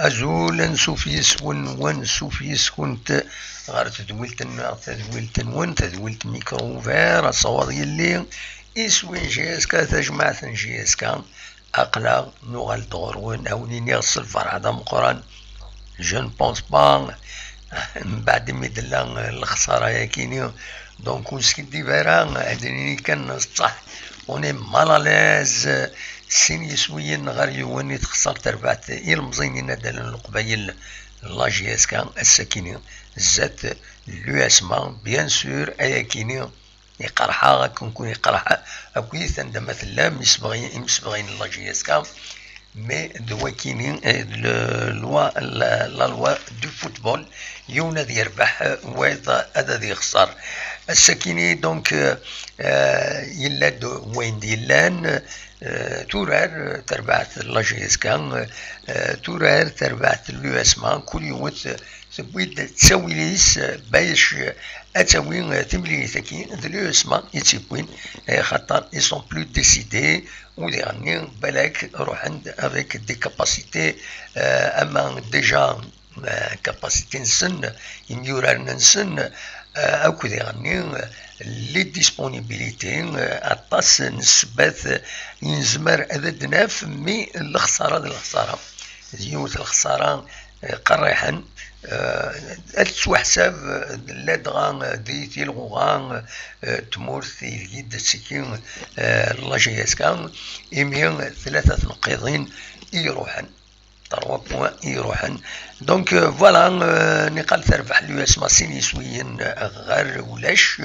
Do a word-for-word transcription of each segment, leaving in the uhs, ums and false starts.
Azul, ansuf yes-wen, wansuf yes-kunt ɣer tedwilt-nneɣ, tadwilt-nwen, tadwilt Micro Ouvert, asawaḍ yelli, iswi n J S K, tajmaɛt n J S K. Aql-aɣ nuɣal-d ɣur-wen, a wen-iniɣ s lferḥ d ameqqran. Je ne pense pas, mbeɛd imi d-tella lexsara-yakini, donc ur neskiddib ara, ad d-nini kan ṣṣeḥ, on est mal à l'aise. Sin yiswiyen ɣer yiwen i texṣer terbaɛt ilemẓiyen inaddalen n Leqbayel, la J S K, ass-akini, zdat l'U S M A, bien sûr, ayakini iqerḥ-aɣ akken kun iqerḥ akk-it anda ma tellam, isebɣi-, imsebɣiyen n la J S K, mais d wakini, eh, le loi, la, la loi du football, yiwen ad yerbeḥ, wayeḍ ad, ad yexṣer. Ass-akini, donc, eh, eh, yella-d wayen d-yellan, eh, turar, eh, terbaɛt la J S K, eh, turar terbaɛt l'U S M A, kul yiwet, eh, tewwi-d ttawil-is, eh, bac, eh, ad tawi, eh, timlilit-agi, d l'U S M A i tt-yewwin, eh, xaṭer ils sont plus décidés, u diɣenni balak ruḥen-d avec des capacités, eh, ama déjà, eh, capacité-nsen, imyuraren-nsen, eh, akk diɣenni, eh, les disponibilités, eh, aṭas n ssebbat, eh, i nezmer ad d-naf, mi lexsara d lexsara. D yiwet lexsara, eh, qerriḥen, eh, ad tettwaḥsab, eh, ladɣa, eh, di tilɣuɣa, eh, tmurt ideg i d-tettiki, eh, la J S K, imi tlata tneqqiḍin i iruḥen, trois points i iruḥen. Donc, euh, voilà, euh, niqal terbeḥ l'U S M A sin yiswiyen ɣer ulac,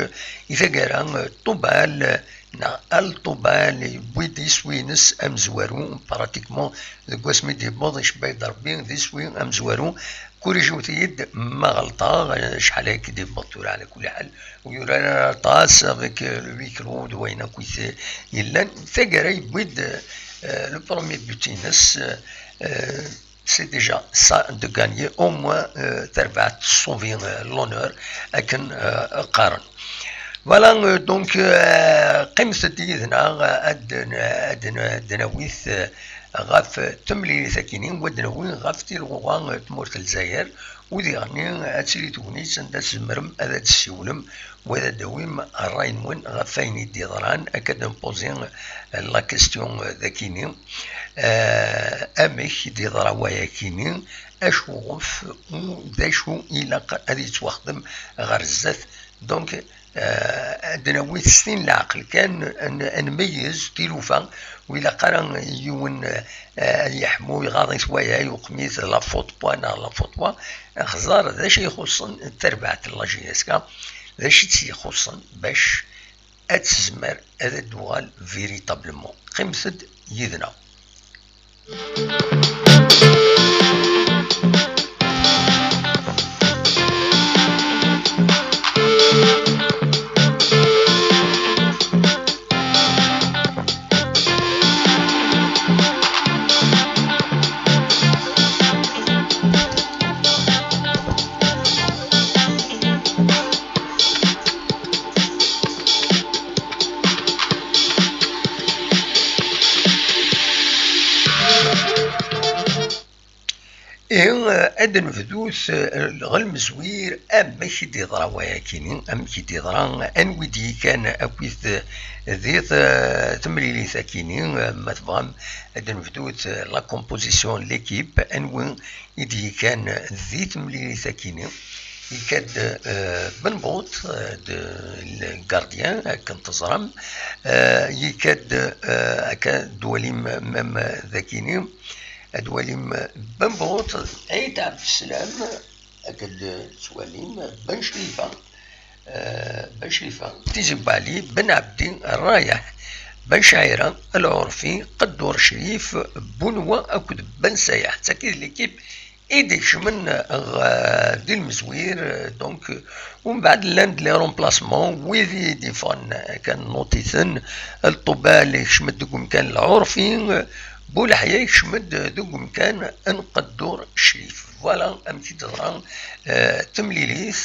i taggara, euh, Ṭubal, euh, neɣ Al Ṭubal yewwi-d iswi-ines amezwaru, pratiquement deg wasmi d-yewweḍ icebba-d Rebbi d iswi amezwaru. Kurijiwet-iyi-d ma ɣelṭeɣ, acḥal ay k-d-yewweḍ tura, ɛla kulli ḥal, ur yurar ara aṭas avec, euh, le huis clos d wayen akk i t-, yellan. Taggara yewwi-d, euh, le premier but-ines, euh, c'est déjà ça de gagner, au moins, euh, terbaɛt sauver, euh, l'honneur, akken, euh, qqaren. Voilà, euh, donc, euh, qqimet-d yid-neɣ, euh, ad n-, ad n-, ad d-nawi, euh, ɣef temlilit-akini, u ad d-nawi ɣef tilɣuɣa, euh, tmurt n Lezzayer, u diɣenni ad tili tegnit anda tzemrem ad d-tessiwlem, wa ad d-tawim ṛṛay-nwen ɣef wayen i d-yeḍran, akka d-npuzi la question dagini, eh, amek i d-yeḍra wayakini, acuɣef u d acu ilaq ad yettwaxdem ɣer zdat. Donc, eh, ad d-nawi s tin leɛqel kan, ad n-, ad nmeyyez tilufa, ur ilaq ara yiwen, eh, ad yeḥmu, iɣaḍ-it waya, yuqem-it la faute n wa neɣ la faute n wa. Xẓer d acu ixuṣṣen tarbaɛt n la J S K, d acu i tt-ixuṣṣen bac ad tezmer ad d-tuɣal véritablement. Qqimet-d yid-neɣ. Ihi, ad nebdut, eh, ɣer lmezwir, amek i d-yeḍra wayakini, amek i d-yeḍra, anwi d-yekkan akkit di t-, temlilit-akini, eh, ma tebɣam ad nebdut, eh, la composition n l'équipe, anwi i d-yekkan di temlilit-akini. Yekka-d, eh, Ben Bout, eh, d-, le gardien, akken teẓram. Eh, yekka-d, eh, akka d-twalim même dagini. Ad twalim Ben Bout, Ɛid Ɛebdeslam, akked tettwalim Ben Crifa, eh, Ben Crifa, Tizi Bali, Ben Ɛebdi, Rayeḥ, Ben Cɛira, Lɛurfi, Qeddur Crif, Bunwa akked Ben Sayeḥ. D tagi d l'équipe i d-ikecmen, eh, di lmezwir, eh, donc, umbeɛd llan-d les remplacements, wid i d-yeffɣen, eh, kan nutiten, Lṭubal ikcem-d deg umkan Lɛurfi, Buleḥya ikcem-d deg umkan n Qeddur Crif. Voilà amek i d-teḍra, eh, temlilit,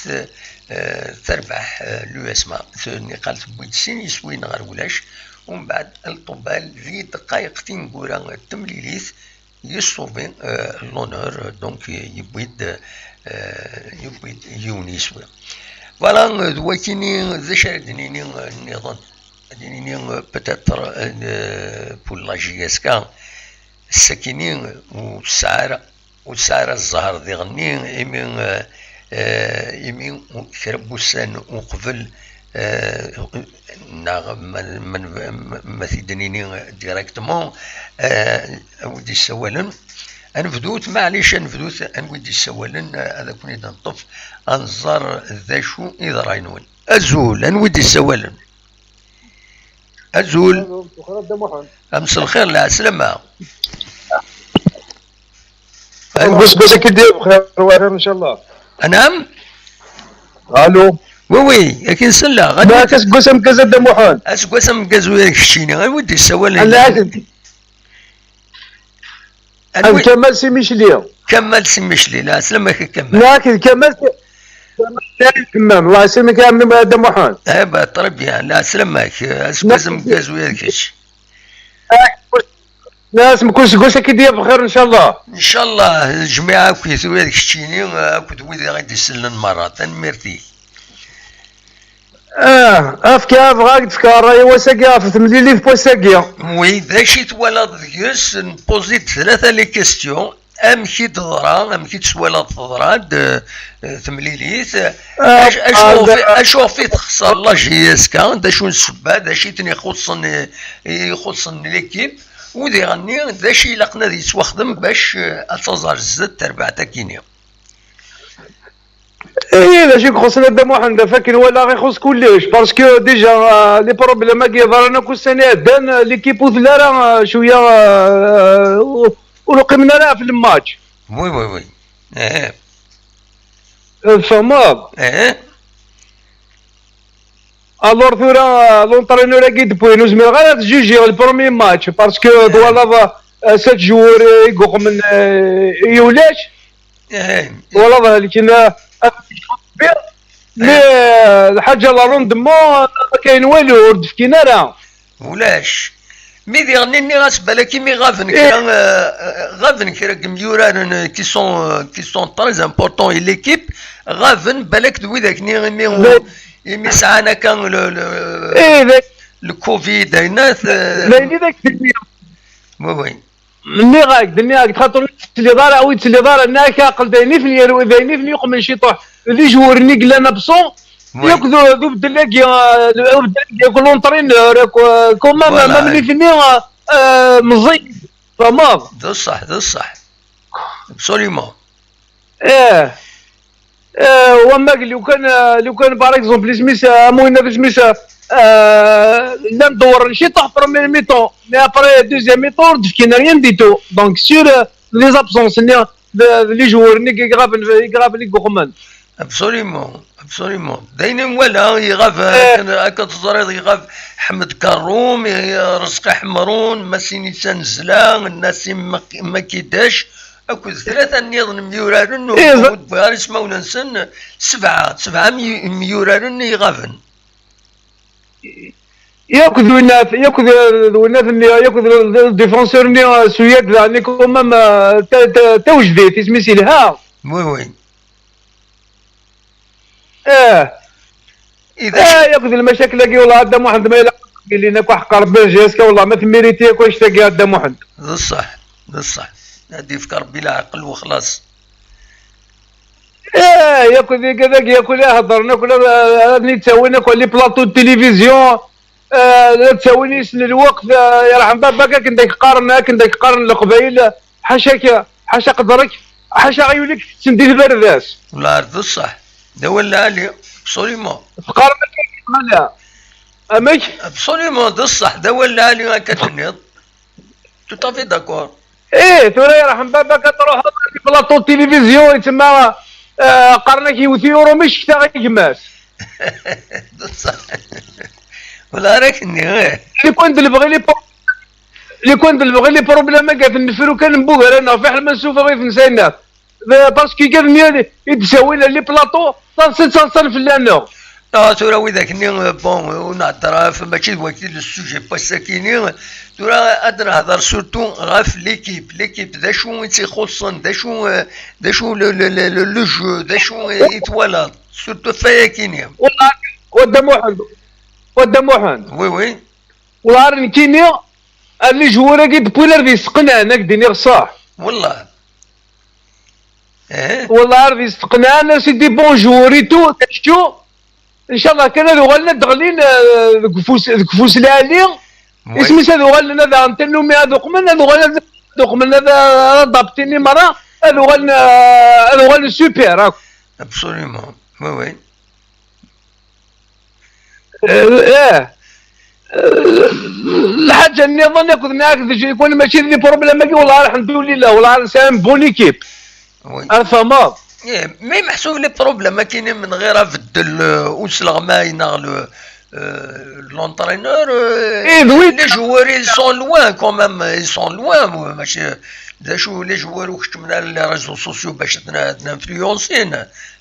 eh, terbeḥ, eh, l'U S M A, niqal tewwi-d sin yiswiyen ɣer ulac, umbeɛd Lṭubal di ddqayeq tineggura n temlilit, Yessauver, euh, l'honneur, donc yewwi-d, euh, yewwi-d yiwen yiswi. Voilà, d wakini d acu ara d-nini, euh, nniḍen. Ad d-nini, euh, peut-être, euh, pour la J S K, sakini ur tesɛi ara, ur tesɛi ara zzher diɣenni, imi, euh, euh, imi kra n wussan uqbel, euh, neɣ ma, ma, ma, ma t-id-nini directement, euh, a wi d-issawalen. Anebdut, maɛlic, anebdut, anwi d-issawalen, euh, ad akun-id-neṭṭef, ad nẓer d acu i d ṛṛay-nwen. Azul, anwi d-issawalen? Azul. Alo, mselxir a Dda Muḥend. A mselxir, lɛeslama. Alo. Bes, bes, akid bxir, wa xir, ncallah. Anam? Alo. Oui, oui, akin selleɣ. Ɣad-, ma aseggas ameggaz a Dda Muḥend. Aseggas ameggaz uya keččini. Anwa i d-yessawalen? Ala, anwi? Ad Kamal Si Micli. Kamal Si Micli, lɛeslama-k a Kamal. Nekk d Kamal Si, Kamal Si Temmam, Allah yesselmek a Dda Muḥend. Eh ben, très bien, lɛeslama-k, aseggas ameggaz uya d kečč. Aseggas ameggaz akid bxir, ncallah. Ncallah, lǧemiɛa akkit, uya d keččini, akked wid i ɣ-d-isellen merra, tanemmirt-ik. Ah, efk, bɣiɣ ad d-fkeɣ ṛṛay n wass-agi ɣef temlilit n wass-agi. Oui, d acu i twalaḍ deg-s? Npozi-d tlata les questions. Amek i d-teḍra? Amek i tt-twalaḍ teḍra-d, eh, temlilit? Ah, acu, acu ah, ɣef i, acu ɣef i texṣer la J S K? D acu n ssebba? D acu i ten-ixuṣṣen, eh, ixuṣṣen l'équipe? U diɣenni, d acu i ilaqen ad yettwaxdem bac, eh, ad taẓ ar zdat terbaɛt-agi-nni? Ihi, d acu i ixuṣṣen a Dda Muḥend, ɣef akken walaɣ ixuṣṣ kullec, parce que déjà, euh, les problèmes-agi yeḍran akk ussan iɛeddan, euh, l'équipe ur telli ara, euh, cwiya, euh, ur, ur qqimen ara ɣef le match. Oui, oui, oui. Eh. Euh, tfehmeḍ? Eh. Alors tura, euh, l'entraîneur-agi depuis, ur zmireɣ ara ad jujiɣ le premier match, parce que, eh, twalaḍ, euh, sept joueurs, euh, i yuqmen, euh, i ulac. Eh. Twalaḍ, lekin, euh, mais, eh, euh, lḥaǧa la rendement, euh, kayen walu, ur d-fkin ara. Ulac. Mi diɣen nniɣ-as balak imi ɣaben, eh, kra, euh, euh, ɣaben kra n yimyuraren, euh, qui sont, euh, qui sont très importants i l'équipe, ɣaben balak d widak-nni imi, imi sɛan akka le, le, eh, le covid, ayen at, euh, d ayen i d ak-d-nniɣ. Oui, oui. Nniɣ-ak-d, nniɣ-ak-d, xaṭer ur tettiliḍ ara, ur tettiliḍ ara, nniɣ-ak aql d ayen i ten-yerwi, d ayen i ten-yuqmen ciṭuḥ, d les joueurs-nni yellan absents, oui, yakk d, d ubeddel-agi, euh, d ubeddel-agi, yakk l'entraîneur, yakk, euh, quand même, voilà, même nitni, euh, euh, meẓẓiyen, tfehmeḍ? D ṣṣeḥ, d ṣṣeḥ. Absolument. Eh, eh, wamma lukan, eh, lukan, par exemple, isem-is, eh, am winna isem-is, eh, eh, llan dewwren ciṭuḥ premier mi-temps, mais après deuxième mi-temps ur d-fkin rien du tout. Donc sur, eh, les absences-nni, d, d les joueurs-nni i iɣaben, i iɣaben i yuqmen. Absolument, absolument. D ayen i nwala, iɣab, eh, akken, akken teẓriḍ, iɣab Ḥmed Karum, i-, Rezqi Ḥemrun, Masinisa Nezla, Nasim Mak-, Makidac, akked tlata nniḍen myuraren, ur, eh, ur d-wwiɣ ara ismawen-nsen, sebɛa, sebɛa my-, myuraren i iɣaben. Yakk d winnat, yakk d, d winnat-nni, yakk d, d, d défenseur-nni, euh, Suyad, daɣen, quand même, euh, ta-, ta-, tawejdit, isem-is yelha. Oui, oui. Eh. Ida. Eh, yakk d lmacakil-agi, wallah, a Dda Muḥend, ma yella yelli-n akk, ḥeqq Rebbi, J S K, wallah, ma temmiriti akk annect-agi, a Dda Muḥend. D ṣṣeḥ, d ṣṣeḥ. Ad d-yefk Rebbi leɛqel wexlaṣ. Eh, yakk d igad-agi, yakk la heddren, yakk la, ad ten-id-tawin, yakk les plateaux de télévision, eh, la ttawin yes n lweqt, eh, yerḥem baba-k, akken d ak-qqaren, akken d ak-qqaren Leqbayel, ḥaca-k, ḥaca qedr-ik, ḥaca aɣyul-ik tetten di tbardas. Wala d ṣṣeḥ, d awal lɛali, absolument. Teqqaren akka, ala. Amek? Absolument, d ṣṣeḥ, d awal lɛali akka tenniḍ. Tout à fait d'accord. Eh, tura yerḥem baba-k, ad truḥeḍ di plateau de télévision, yettma, eh, qqaren-ak yewwet-iyi urumi, cektaɣ i gma-s. D ṣṣeḥ. Wala ara k-nniɣ, eh. Lukan d lebɣi les pro-, lukan d lebɣi les problèmes-agi ad ten-nefru kan n wugran-nneɣ, fiḥel ma nessufeɣ-iten s ayennat. D, parce que igad-nni i d-ttawin les plateaux, taḍsa d taḍsa n fell-aneɣ. Ah, tura widak-nni, euh, bon, ur nhedder ɣef, mačči d wagi le sujet n wass-agi-nni. Tura ad nehder surtout ɣef l'équipe. L'équipe, d acu i tt-ixuṣṣen, d acu, euh, d acu le, le, le, le, le jeu, d acu i twalaḍ, surtout ɣef wayagi-nni. Wellah, wa Dda Muḥend, wa Dda Muḥend. Oui, oui. Wellah, nekkini, ar les joueurs-agi depuis la vie seqnan, ad k-d-iniɣ ṣṣeḥ. Wellah. Eh? Wellah, ar vie seqnan, c'est des bons joueurs et tout, d acu? Inchallah kan ad uɣalen ad d-ɣlin, eh, deg ufus, deg ufus lɛali. Oui. Isem-is ad uɣalen ad aɣen tannumi ad uqmen, ad uɣalen ad uqmen, ad, ad adaptini merra, ad uɣalen, eh, ad uɣalen super akk. Absolument. Oui, oui. Eh, eh. Eh, lḥaǧa nniḍen akked nekk d jikun mačči d les problèmes-agi, wellah, alḥemdulillah, wellah, nesɛa une bonne équipe. Oui. Ar tamaḍ. Eh, mais meḥsub les problèmes-agi-nni من غير abeddel, euh, usleɣmay neɣ le, euh, l'entraîneur, euh, eh, oui, les joueurs, ils sont loin quand même, ils sont loin, mačči, d acu, les joueurs ur keččmen ara les réseaux sociaux باش ad influencer,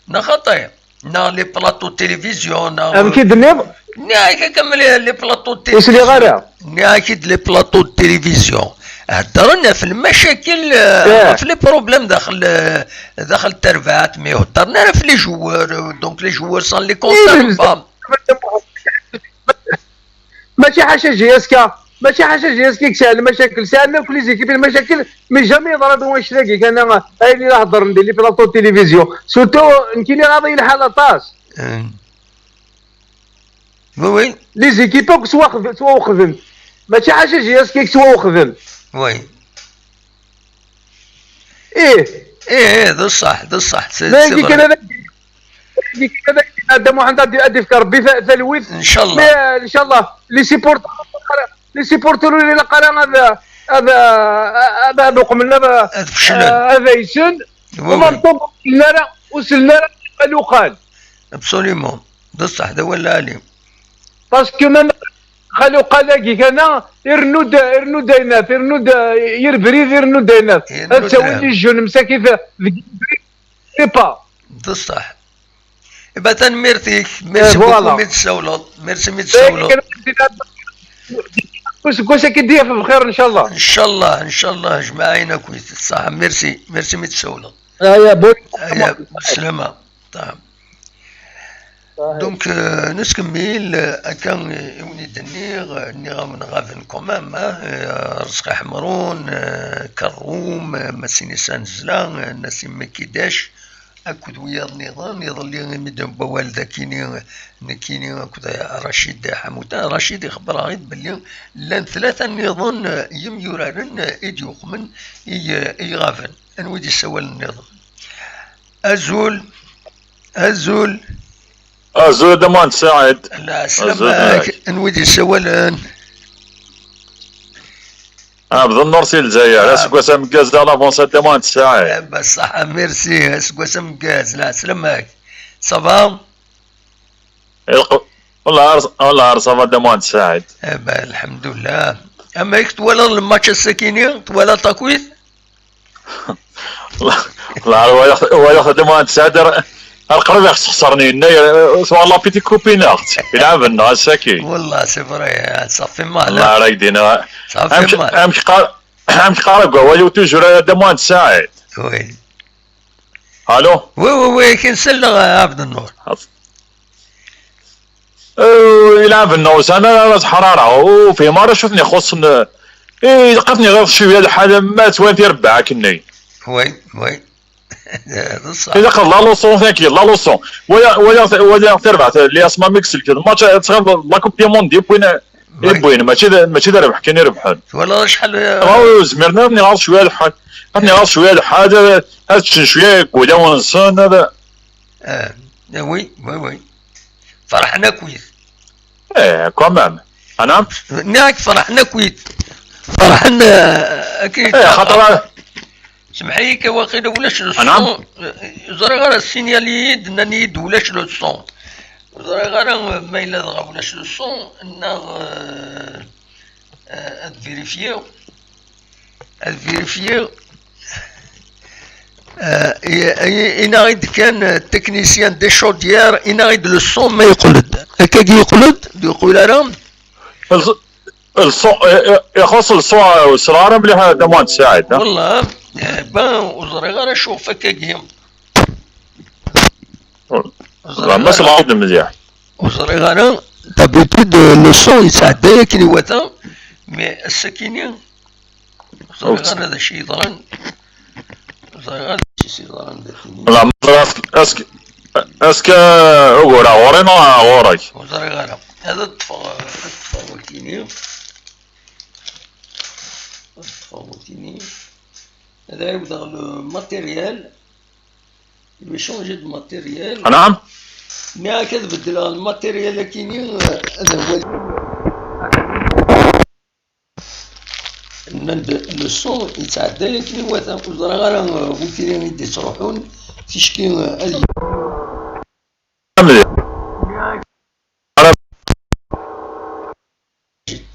neɣ xaṭi. Neɣ les plateaux de télévision, neɣ amek i d-tenniḍ? Nniɣ-ak akka, les, les plateaux de télévision. Ur sliɣ ara. Nniɣ-ak-id les plateaux de télévision. Heddren ɣef lmacakel, euh, ɣef les problèmes daxel, euh, daxel terbaɛt, mais ur heddren ara ɣef les joueurs, euh, donc les joueurs ça ne les concerne pas. Mačči ḥaca J S K, mačči ḥaca J S K i yesɛan lmacakel, sɛan akk les équipes lmacakel, mais jamais yeḍra-d wanect-agi kan, ayen i la heddren di les plateaux de télévision. Surtout, nekkini ɣaḍ-iyi lḥal aṭas. Eh. Oui, oui. Les équipes akk ttwaxed-, ttwawexdent. Mačči ḥaca J S K i yettwawexden. Oui. Ih. Ih, ih, d ṣṣeḥ, d ṣṣeḥ. C'est, c'est vrai. Dagi kan ad, dagi kan ad, Dda Muḥend ad, ad d-ifk Rebbi ta-, talwit. Inchallah. Mais, euh, inchallah, les supporters, les supporters ur ilaq ara ad, ad, ad, ad uqmen, ad, ad feclen. Euh, ad aysen. Oui, oui. Ur sellen ara, ur sellen ara aluqal. Absolument. D ṣṣeḥ, d awal lɛali. Parce que même xaluqal-agi kan, irennu-d, irennu-d aynat, irennu-d, eh, yir brid, irennu-d aynat. Ad tawin les jeunes msakit deg, c'est pas. D ṣṣeḥ. Eh ben, tanemmirt-ik. Merci beaucoup mi d-tsawleḍ. Merci mi d-tsawleḍ. Useggas-agi d-yaf bxir, inchallah. Inchallah, inchallah, jmaɛin akkit. Ṣṣeḥ, merci. Merci mi d-tsawleḍ. Aya, bon. Aya, slama. Ṭaɛam. Donc, euh, nettkemmil, euh, akka, euh, i wen-d-nniɣ, euh, nniɣ-awen ɣaben quand même, hein, euh, Rezqi Ḥemrun, euh, Kerrum, euh, Masin Isa Nezla, euh, Nasim Mekidac, akked wiyaḍ nniḍen. Iḍelli imi d-newwi awal d akini, euh, nekkini akked, euh, Racid Ḥamuta. Racid ixebber-aɣ-id belli llan tlata nniḍen, euh, yemyuraren, euh, i d-yuqmen i, euh, i iɣaben. Anwa i d-isawalen nniḍen? Azul. Azul. Azul, d Muḥend Saɛid. Azul, lɛeslama-k. Anwa i d-isawalen? Ɛebd Nnur si Lezzayer. Ah. Aseggas ameggaz, d l'avancée, d Muḥend Saɛid. Eh ben, ṣṣeḥ, merci. Aseggas ameggaz, lɛeslama-k. Ça va? Ilq-, wellah ar, wellah ar, ça va, d Muḥend Saɛid. Eh ben, lḥemdullah. Amek twalaḍ lmatch ass-akini? Twalaḍ takit? Wellah ar walaɣ, walaɣ d Muḥend Saɛid ar, ar qrib i ɣ-sxeṣren, yennayer, tuɣal la petite coupe-ineɣ-tt. Ilɛeb-nneɣ ass-agi. Wellah, c'est vrai, ça fait mal, hein. Wellah ar ak-d-iniɣ. Ça fait mal. Amek, amek qqar-, amek qqar deg wawal-iw, toujours d Muḥend Saɛid. Oui. Allô? Oui, oui, oui, akin selleɣ, a Ɛebd Nnur. Euh, ilɛeb-nneɣ ur sɛan ara ḥrara, ur fhim ara acu ten-ixuṣṣen. Eh, ilaq ad ten-iɣiḍ cwiya lḥal, ma ttwalin tirebbaɛ akkenni. Oui, oui. D ṣṣeḥ. Ilaq la leçon tagi, la leçon. Waya, waya, waya tarbaɛt, li asma mi iselked match, tɣiḍ la Coupe du Monde, yewwin, oui, yewwin, mačči d, mačči d rrbeḥ kan i rebḥen. Twalaḍ acḥal, eh, ur zmiren ara ad ten-iɣaḍ cwiya lḥal. Ad ten-iɣaḍ cwiya lḥal, ad, ad ččen cwiya deg wulawen-nsen, ad, eh, oui, oui, oui. Ferḥen akkit. Eh, quand même. Anam? Nniɣ-ak ferḥen akkit. Ferḥen, eh, akkit. Eh, xaṭer. Semmeḥ-iyi kan, waqila ulac le son. Anam? Eh, ẓriɣ ara ssinyal-iyi-d, nnan-iyi-d ulac le son. Ẓriɣ ara, eh, ma yella dɣa ulac le son, neɣ, eh, eh, ad vérifier. Ad vérifier. Eh, I- i- inaɣ-id kan, euh, technicien des chaudières, inaɣ-id le son ma yeqqel-d. Akkagi yeqqel-d, ur yeqqel ara. Le son, eh, eh, ixuṣṣ le son, eh, ur sliɣ ara mliḥ a Dda Muḥend Saɛid, ha? Wallah, eh, ben, ur ẓriɣ ara acu ɣef akkagi. Ur ẓriɣ ara. Ẓriɣ ma sliɣ-d mliḥ. Ur ẓriɣ ara. D'habitude, euh, le son yettɛedday akken iwata, mais ass-akini ur ẓriɣ ara d acu yeḍran. Ur ẓriɣ ara d acu yeḍran d akini. Voilà, ma ẓriɣ est-ce que, est-ce que ugur-a ɣur-i neɣ ɣur-k? Ur ẓriɣ ara. Ad ṭṭfeɣ, ad ṭṭfeɣ wakini. Ad ṭṭfeɣ wakini. Ad ɛiwdeɣ le matériel. Je vais changer de matériel. Anɛam? Nniɣ-ak ad beddleɣ le matériel akini, euh, ad awal. Nnan-d le son yettɛedday akken iwata, ur ẓriɣ ara, euh, wi kini i d-ittruḥun, ticki, euh, ad y-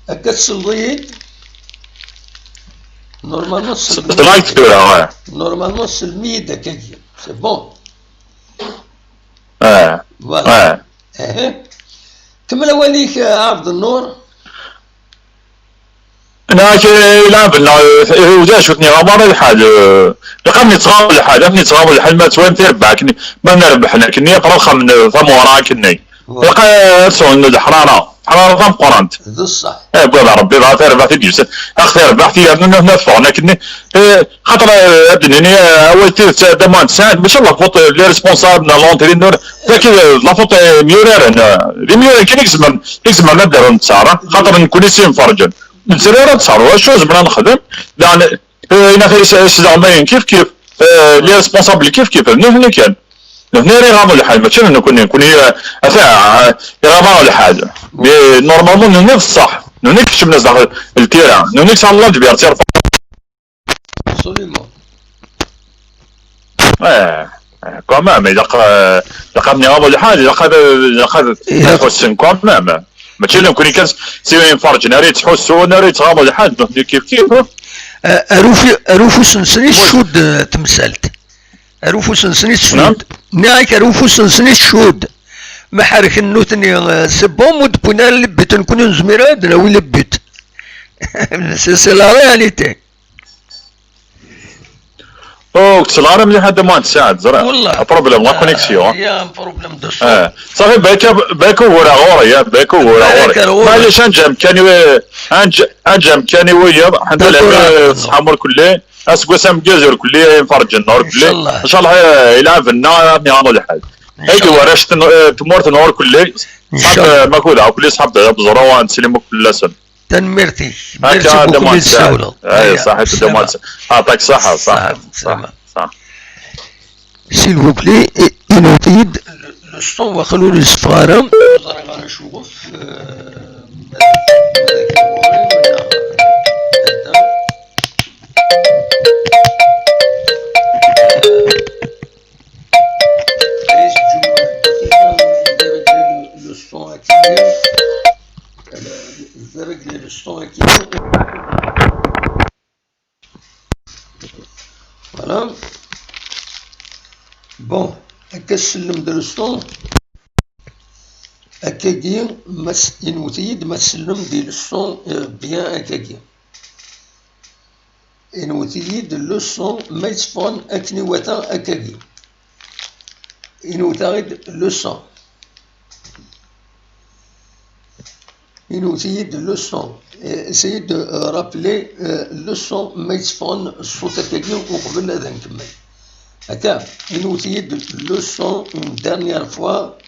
Akka tselleḍ-iyi-d? Normalement, tselleḍ-iyi-d. Ṭṭlay tura, ouais. Normalement, tselleḍ-iyi-d akkagi. C'est bon. Ouais. Voilà. Ouais. Ehe. Kemmel awal-ik, a Ɛebd Nnur. Neɣ ilɛeb neɣ ulac ur ten-iɣaḍ ara lḥal. Ilaq ad ten-ittɣaḍ lḥal, ad ten-ittɣaḍ lḥal ma twam tirbaɛt, ma nerbeḥ nekni, aqraɣ xam tamuɣra akkenni. Ilaq ad sɛun leḥrara, leḥrara tameqqrant. D ṣṣeḥ. Agad Ṛebbi, dɣa tarbaɛt i d-yusan. Ax tarbaɛt i yernu nutni ad ffɣen akkenni. Eh, xaṭer, eh, ad d-nini, eh, awal tidet, eh, Dda Muḥend Saɛid, mačči d la faute, eh, les responsables neɣ l'entraîneur, tagi, eh, d la faute, eh, n yimyuraren, eh, d imyuraren kan i izemren, i izemren ad d-rren ttṣar, eh, xaṭer nekkni s imferǧen. Nezri ara ttṣar, wacu zemreɣ ad nexdem? Daɣen, eh, inat-as, eh, s daɣen dayen kif kif, eh, les responsables kif kif, d nutni kan. Nutni ara iɣaḍen lḥal, mačči d nekkni, nekkni, eh, ata, eh, iɣaḍ-aɣ lḥal. Mais normalement, nutni d ṣṣeḥ, nutni keččmen-as daxel ltira, nutni sɛan la liberté. Absolument. Eh, eh, quand même, ilaq, eh, ilaq ad nniɣ lḥal, ilaq ad, ilaq ad ḥussen quand même. Mačči d nekkni kan s imferǧen ara yettḥussun, ara yettɣaḍ lḥal, nutni kif kif. Eh, ar ufi-, ar ufus-nsen i tcudd, eh, temsalt. Ar ufus-nsen i tcudd. Nniɣ-ak ar ufus-nsen i tcudd. Ma ḥerken nutni, eh, c'est bon, mu d-wwin ara le but, nekkni ur nezmir ara ad d-nawi le but. C'est, c'est la réalité. Ur k-ttleɣ ara mliḥ a Dda Muḥend Saɛid, ẓriɣ. Wallah. Un problème, la connexion. Il y a un problème de son. Eh, ṣafi, baka, baka ugur-a ɣur-i, eh, baka ugur-a ɣur-i. Maɛlic, ad neǧǧ amkan i, ad neǧǧ, ad neǧǧ amkan i wiyaḍ, ḥedd ur, eh, ṣṣeḥḥa ur kulli, aseggas ameggaz ur kulli, ay imferǧen ur kulli. Incallah. Incallah, eh, ilɛeb-nneɣ, ad nniɣ lḥal. Ay d warrac n, eh, tmurt n ur kulli, ṣṣab, eh, makuda, ur kulli ṣṣab, eh, beẓru, ad neslim akk fell-asen. Tanemmirt-ik. Merci beaucoup mi d-tsawleḍ. Ay, ṣaḥit, Dda Muḥend. Yeɛṭik ṣṣeḥḥa, ṣaḥit, ṣaḥit. S'il vous plaît, inut-iyi-d le son, waqil ur yesseffeɣ ara. Ur ẓriɣ ara acu-ɣef, euh, le son akkenni. Régler le son akkenni. Voilà. Bon, akka tsellem-d le son. Akkagi, ma s-, inwet-iyi-d ma tsellem-d i le son, euh, bien akkagi. Inwet-iyi-d le son ma yetteffɣen akken iwata akkagi. Inwet-aɣ-id le son. Inwet-iyi-d le son. Eh, essayez de, euh, rappeler, euh, le son ma yetteffɣen ṣṣut akkagi uqbel ad nkemmel. Akka, inwet-iyi-d le son une dernière fois.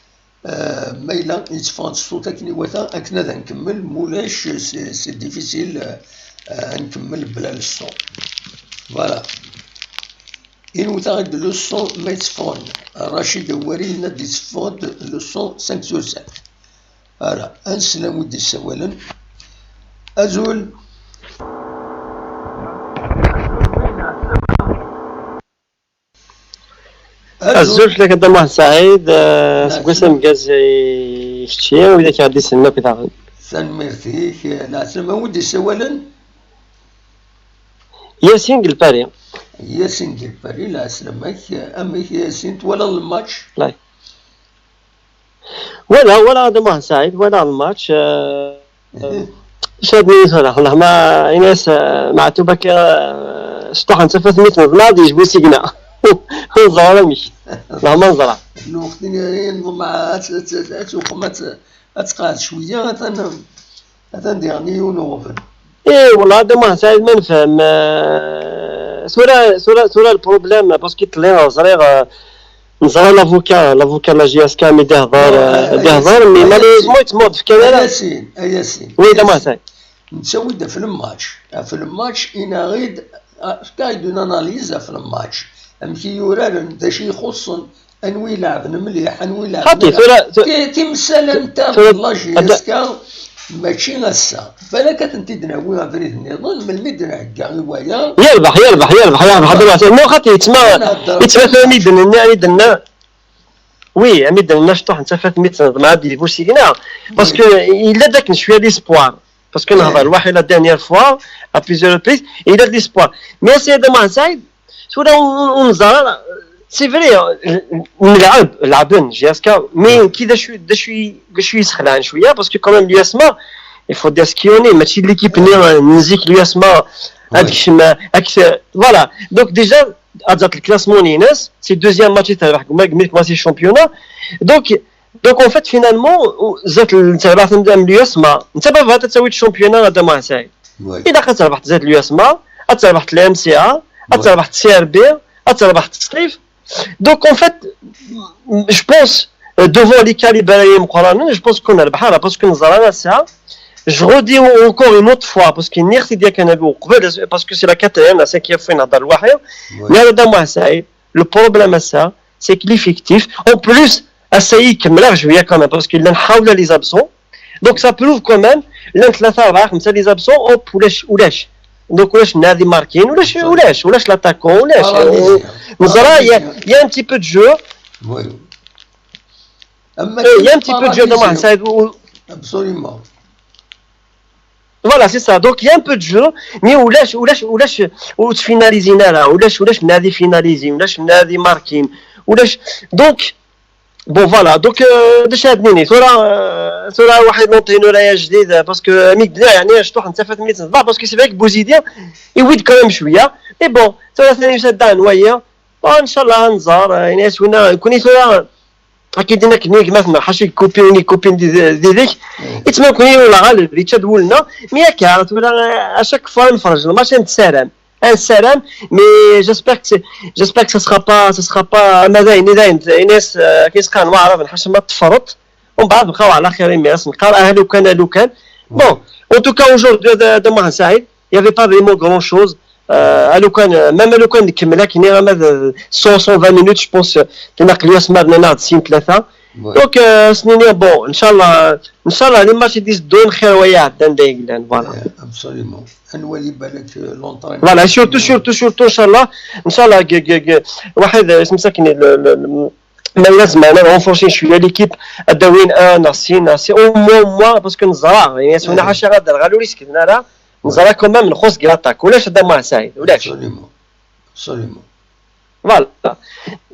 Euh, ma yella yetteffeɣ-d ṣṣut akken iwata, akken ad nkemmel, mulac, c'est, c'est difficile, euh, euh, ad nkemmel bla le son. Voilà. Inwet-aɣ-d le son ma yetteffeɣ-d. Racid Awari yenna-d yetteffeɣ-d le son cinq sur cinq. Voilà, ad nsel anwa i d-yessawalen. Azul. Azul. Azul fell-ak a Dda Muḥend Saɛid, eh, aseggas ameggaz i kečči, wid akk i ɣ-d-isellen akk daɣen. Tanemmirt-ik, leɛsama, wi d-isawalen? Yasin deg Lpari. Yasin Gilbert, lɛeslama-k, amek Yasin, twalaḍ lmatch? Wala, wala, d Muḥ Saɛid, wala lmatch. Cad-nni tura, lehma, ini-as, eh, Meɛtub akka, eh, cṭuḥ n tafat mi tneḍma, ad yejbu signa. Ur neẓra ara amek. Lehma neẓra. Lweqt-nni, neḍmeɛ ad tt-, ad tt-, ad tuqem, ad tt-, ad tqeɛɛed cwiya, atan, atan diɣen yiwen uɣbel. Eh, wala, d Muḥ Saɛid, ma nefhem, eh, tura, tura, tura le problème, parce que tlin, ẓriɣ, eh, Neẓra l'avocat, l'avocat n la J S K mi d-ihḍer, d-ihḍer, mais malheureusement yettmuɣ-d fkan ara. Ayasin, Ayasin. Oui, d amaɛsay. Nettawi-d ɣef lmatch, ɣef lmatch, inaɣ-id, fka-d une analyse ɣef lmatch. Amek i uraren, d acu ixuṣṣen, anwa i ileɛben mliḥ, anwa i ileɛben. Xaṭi, tura, tura, timsal am ta n la J S K, mačči ass-a. Balak ad tent-id-nawi abrid nniḍen, melmi d-nhegga i waya. Yerbeḥ, yerbeḥ, yerbeḥ, yerbeḥ, d amaɛsay. Mu xaṭi, yettma, yettma tura mi d-nenna, mi d-nenna. Oui, mi d-nenna cṭuḥ n tafat mi d-neḍmeɛ ad d-yejbu signa. Parce que yella d akken cwiya l'espoir. Parce que nehḍer lwaḥi la dernière fois, à plusieurs reprises, yella d l'espoir. Mais ass-a d amaɛsay, tura ur, ur neẓra ara. C'est vrai, nlɛeb, lɛeben, J S K, mais ki d acu, d acu, d acu yesxelɛen cwiya, parce que quand même l'U S M A, il faut dire ce qu'il en est, mačči d l'équipe-nni n zik l'U S M A, ad kcem, ad kcem, voilà. Donc déjà, ad tẓat le classement-ines, c'est deuxième match i terbeḥ, mi, mi tmasi championnat. Donc, donc en fait, finalement, zdat n terbaɛt n l'U S M A, netta ma bɣat ad tawi championnat, ad amaɛsay. Ilaq ad terbeḥ zdat l'U S M A, ad terbeḥ la M C A, ad terbeḥ C R B, ad terbeḥ Scrif. Donc en fait, je pense, euh, devant les calibres, je pense qu'on a le bahara, parce que nous avons ça. Je redis encore une autre fois, parce qu'il y a une, parce que c'est la quatrième, la cinquième fois, on a le problème, ça, c'est que l'effectif, en plus, à ça, il y a quand même, parce qu'il y a les absents. Donc ça prouve quand même, l'un de la tara, comme ça, les absents, hop, ou lèche, ou lèche. Donc, ou lèche, on a des marqués, ou lèche, ou lèche, ou lèche l'attaquant, ou lèche. Mais voilà, il y a, il y a un petit peu de jeu. Il y a un petit peu de jeu dans Mohamed Saïd. Absolument. Voilà, c'est ça. Donc, il y a un peu de jeu, mais ou lèche, ou lèche, ou lèche, ou tu finalises, ou lèche, ou lèche, on a des finalisés, ou lèche, on a des marqués, ou lèche. Donc, Bon, voilà, donc, euh, d acu ad nini, tura, euh, tura waḥed l'entraîneur-agi jdid, euh, parce que, euh, mi d-nniɣ, yeɛni, cṭuḥ n tafat mi tneḍbeḥ, parce que c'est vrai que Bouzidi, yewwi-d quand même cwiya, mais bon, tura tani yusa-d daɣen waya, bon, ncallah ad nẓer, euh, ini-as winna, nekkni tura, akken i d-nnan akken gma-tneɣ, ḥaca ikupin, ikupin di, di, di dik, yettma nekkni ula ɣaleb, yečča-d wul-nneɣ, mais akka, tura, euh, à chaque fois nferrez lmatch, nessaram. Ad nessaram, mais j'espère que c'est, j'espère que ça sera pas, ça sera pas, ama d ayen, d ayen, d ayen, euh, akken i s-qqaren waɛraben, ḥaca ma teffreḍ, umbeɛd nqaw ɛla xir, imi as-neqqar, ah, lukan, ah, lukan. Bon, en tout cas, aujourd'hui, d, d Mohamed Saïd, il y avait pas vraiment grand chose. Euh, ah, lukan, euh, même lukan nkemmel akken, ama d cent, cent vingt minutes, je pense, euh, ilaq l'U S M A rnan-aɣ-d sin tlata. Donc, euh, s-nini, bon, ncallah, ncallah, les matchs i d-iteddun xir waya iɛeddan d ay yellan, voilà. Absolument. Ad nwali balak, euh, l'entraînement. Voilà, surtout, surtout, surtout, ncallah, ncallah, g-, g-, g-, waḥed, euh, isem-is akken, le, le, le, ma yella zemren ad renforcer cwiya l'équipe, ad d-awin un neɣ sin, neɣ sin, au moins, au moins, parce que neẓra, yeɛni, s wina ḥaca ad rɣal ur iskden ara, neẓra quand même nxuṣ deg l'attaque, ulac ad d-amaɛ Saɛid, ulac. Absolument. Absolument. Voilà.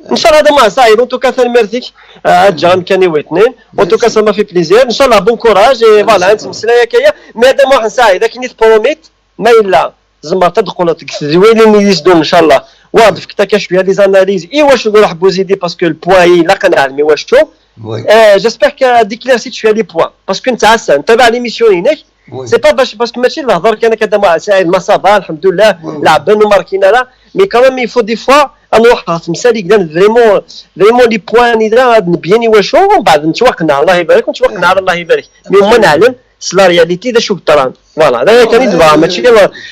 Ncallah d amaɛsay, en tout cas, tanemmirt-ik, euh, ad ǧǧeɣ amkan i wetnin. En tout cas, ça m'a fait plaisir. Ncallah, bon courage, et voilà, ad nettmeslay akka, mais d amaɛsay, d akken i tpromit, ma yella, tzemreḍ ad d-teqleḍ deg tedwilin i d-iteddun, ncallah. Wa, ad d-tefkeḍ akka cwiya les analyses, i wacu d-iruḥ Bouzidi, parce que le point, ilaq ad neɛlem i wacu. Euh, j'espère que ad d-éclairci cwiya les points, parce que nettɛassa, ntabaɛ l'émission-inek, c'est pas parce, parce que mačči d lehḍer kan akka d amaɛsay, ma ça va, alḥemdullah, lɛebban ur markin ara, mais quand même, il faut des fois, ad nruḥ ɣer temsal i yellan vraiment, vraiment les points-nni da, ad nebyen i wacu, umbeɛd nettwaqneɛ, Allah ibarek, nettwaqneɛ ara, Allah ibarek. Mais au moins neɛlem s la réalité d acu yeḍran. Voilà, d aya kan i d-bɣa, mačči,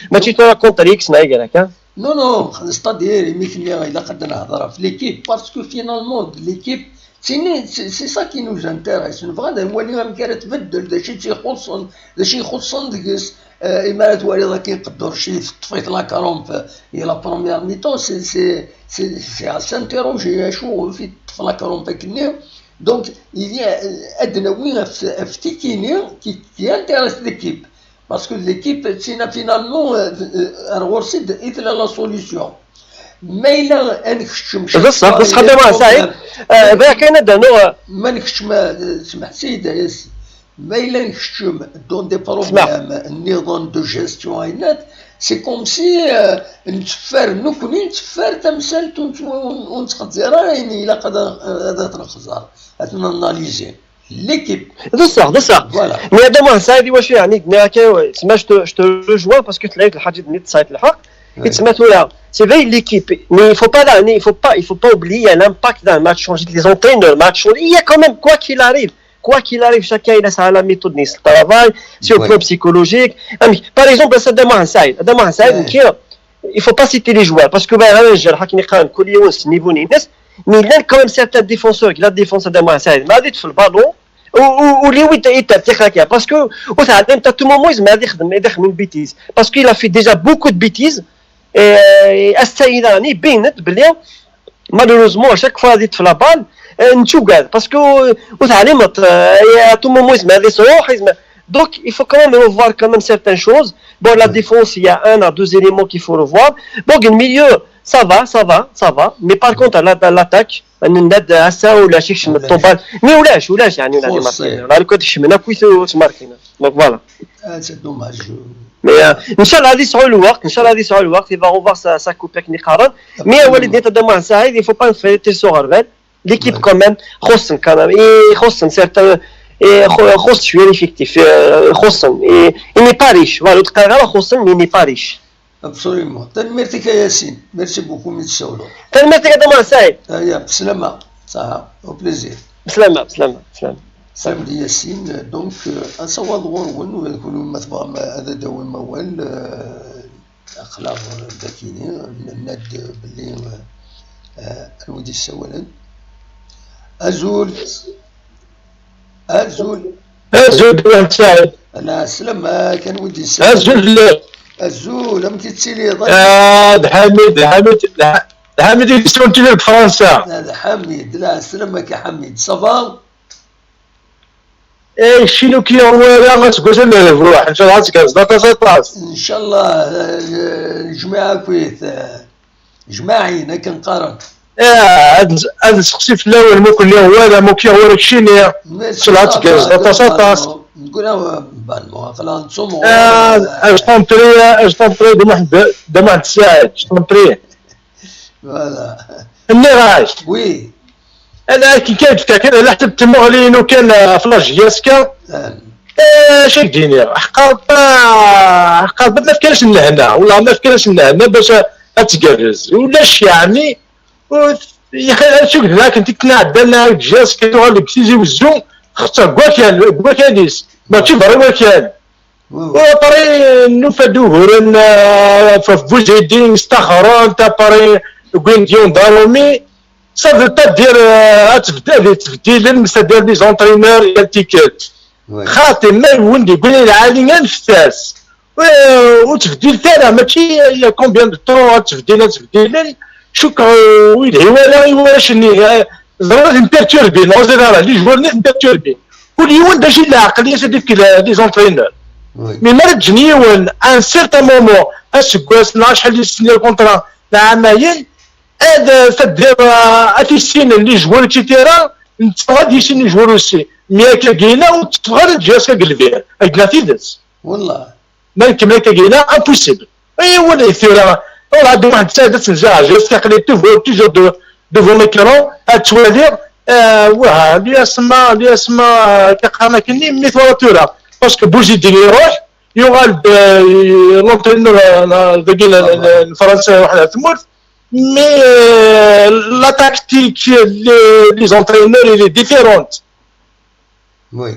mačči tura contre X neɣ Y, hein. Non, non, c'est-à-dire, imi tenniḍ ilaq ad nehḍer ɣef l'équipe, parce que finalement, l'équipe, c'est, c'est, c'est ça qui nous intéresse. Nebɣa ad nwali amek ara tbeddel, d acu i tt-ixuṣṣen, d acu i ixuṣṣen deg-s. Euh, imi ara twaliḍ akken Qedduci teṭṭef-it la Caromphe, i la première mi-temps, c'est, c'est, c'est, c'est à s'interroger, acu i teṭṭef la Caromphe akkenni. Donc, il y a, euh, ad d-nawi ɣef, ɣef tiki-nni qui, qui intéresse l'équipe. Parce que l'équipe, c'est finalement, euh, euh, ar ɣur-s i d-, i tella la solution. Ma yella ad nekcem d ṣṣeḥ, d ṣṣeḥ, Dda Muḥend Saɛid. Eh, bɣiɣ kan ad d-rnuɣ. Ma nekcem, eh, smeḥ-iyi-d, ma yella nekcem dans des problèmes nniḍen de gestion, ayen-at, c'est comme si, eh, netteffer, nekkni netteffer tamsalt ur nettxeẓẓer ara ayen ilaq ad, ad t-nexẓer, ad t-nanalizi. L'équipe. D ṣṣeḥ, d ṣṣeḥ. Voilà. Mais Dda Muḥend Saɛid, i wacu yeɛni d-nniɣ akka, tsemma, je te, je te rejoins parce que tella lḥaǧa-nni tesɛiḍ lḥeqq. Oui. I tsemma tura, c'est vrai, l'équipe, mais il faut pas, il faut pas, il faut pas oublier, il y a l'impact d'un match changé, les entraîneurs, match changé. Il y a quand même, quoi qu'il arrive, quoi qu'il arrive, chacun il a sa la méthode de travail, sur le plan psychologique. Ah, mais, par exemple, Dda Muḥend Saɛid, Dda Muḥend Saɛid, il faut pas citer les joueurs, parce que ben, un jeune, حكيني قال كل يوم niveau نينس, mais il y a quand même certains défenseurs, la défense Dda Muḥend Saɛid, ما عادتش في le ballon, ou, ou, ou les huit étapes, parce que au moins, il a fait déjà beaucoup de bêtises. Parce qu'il a fait déjà beaucoup de bêtises. Et, et السيدة راني بينت بلي malheureusement, à chaque fois, il fait la balle, euh, نتوقع. Parce que, euh, وتعليمات, euh, et à tout moment, il se met à des صوروح, il se met. Donc, il faut quand même revoir quand même certaines choses. Bon, la défense, il y a un à deux éléments qu'il faut revoir. Bon, le milieu, ça va, ça va, ça va. Mais par contre, à la, à l'attaque, نناد هسا ولا شي شمت طوبال. Mais ولاش، ولاش يعني، ولا خص، ماركينا. إيه. لا، لو كنت شمنا كويس وتماركينا. Donc voilà. Ah, c'est dommage. Mais, euh, إن شاء الله غادي يسعوا الوقت، إن شاء الله غادي يسعوا الوقت, il va revoir sa, sa coupe avec Niqaran. Mais وليد, نتا دابا سعيد, il faut pas نفيتي سو غربال. L'équipe quand même, خصن quand même, et خصن certains, et خص شوية l'effectif, euh, خصن. Et il n'est pas riche. Voilà, تلقى غير خصن, mais il n'est pas riche. Absolument. Tanemmirt-ik a Yasin. Merci beaucoup mi d-tsawleḍ. Tanemmirt-ik a Dda Muḥend Saɛid. Aya, bslama. Saha, au plaisir. Bslama, bslama, bslama. Saɛid Yasin, donc, euh, asawaḍ ɣur-wen, ula d kunwi ma tebɣam ad d-tawim awal, euh, aql-aɣ dakini, nenna-d belli, euh, anwa i d-yessawalen. Azul. Azul. Azul, Dda Muḥend Saɛid. Lɛeslama, kan wid yessawalen. Azul fell-ak. Azul, amek i tettiliḍ? Ah, d Ḥamid, d Ḥamid, d Ḥa-, d Ḥamid i d-yessuntili deg Fransa. Ah, d Ḥamid, lɛeslama-k a Ḥamid, ça va? Eh, keččini ur k-yuɣ wara aseggas ad nerbeḥ, ncallah ad tgerrzeḍ aṭas, aṭas. Ncallah, eh, jmiɛ akkit, eh, Jmaɛin, akken qqaren. Eh, ad, ad nseqsi fell-awen, ma ur ken-yuɣ wara, ma ur k-yuɣ wara keččini. Ncallah ad tgerrzeḍ aṭas, aṭas. Nekkni, eh, balmu, aql-aɣ nettumɣur. Ah, eh, je t'en prie, eh, je t'en prie, Dda Muḥend, Dda Muḥend Saɛid, je t'en prie. Voilà. Nniɣ-ak. Oui. Ala akken kan d-fkan kan ala ḥteb tmuɣli-inu kan, eh, ɣef la J S K. Ah. Eh, acu ak-d-iniɣ? Ḥqar, ah, ḥqar ma fkan-as lehna, wala ma fkan-as lehna bac a-, ad tgerrez. Ulac yeɛni, ur t-, yaxi acu ak-d-nniɣ akken tikkelt iɛeddan, la J S K tuɣal deg Tizi Wezzu, texṣer deg wakal, deg wakal-is, mačči berra wakal. Après, nufa-d uguren, euh, ɣef Buzidi, staxren-t, après, wwin-d yiwen d arumi. Ça veut pas dire, euh, ad tbed-, ad ttbeddilen, c'est-à-dire les entraîneurs, yal tikkelt. Xaṭi, ma yiwen d-yewwin lɛali, anfet-as. Euh, ur ttbeddilet ara, mačči il y a combien de temps ad ttbeddilen, ad ttbeddilen. Cukkeɣ, euh, ur yelhi wara i warrac-nni. Euh, ẓriɣ ad ten-perturbin, en général, les joueurs-nni ad ten-perturbin. Kul yiwen d acu i leɛqel-is ad d-ifk les entraîneurs. Mais mi ara d-ǧǧen yiwen, à un certain moment, aseggas, neɣ acḥal i s-tenniḍ contrat n ɛamayen, ad, ad, ad t-issinen les joueurs, et cetera, netta ad yissin les joueurs aussi. Mais akkagi-ina ur tetteffeɣ ara J S K deg lbir, ad d-naf tidet. Ma nkemmel akkagi-ina, impossible. Eh, wala tura, ur ɛad Muḥend Saɛid ad tenzeɛ, juste aql-i toujours, toujours de, devant l'écran, ad ttwaliɣ, eh, wah, liasma, liasma, eh, ka qqaren akkenni, mi twala tura. Parce que Buzidi iruḥ, yuɣal-d, eh, l'entraîneur, eh, dagi, eh, n Fransa, iruḥ ɣer tmurt. Mais, eh, la tactique, les, les entraîneurs, elle est différente.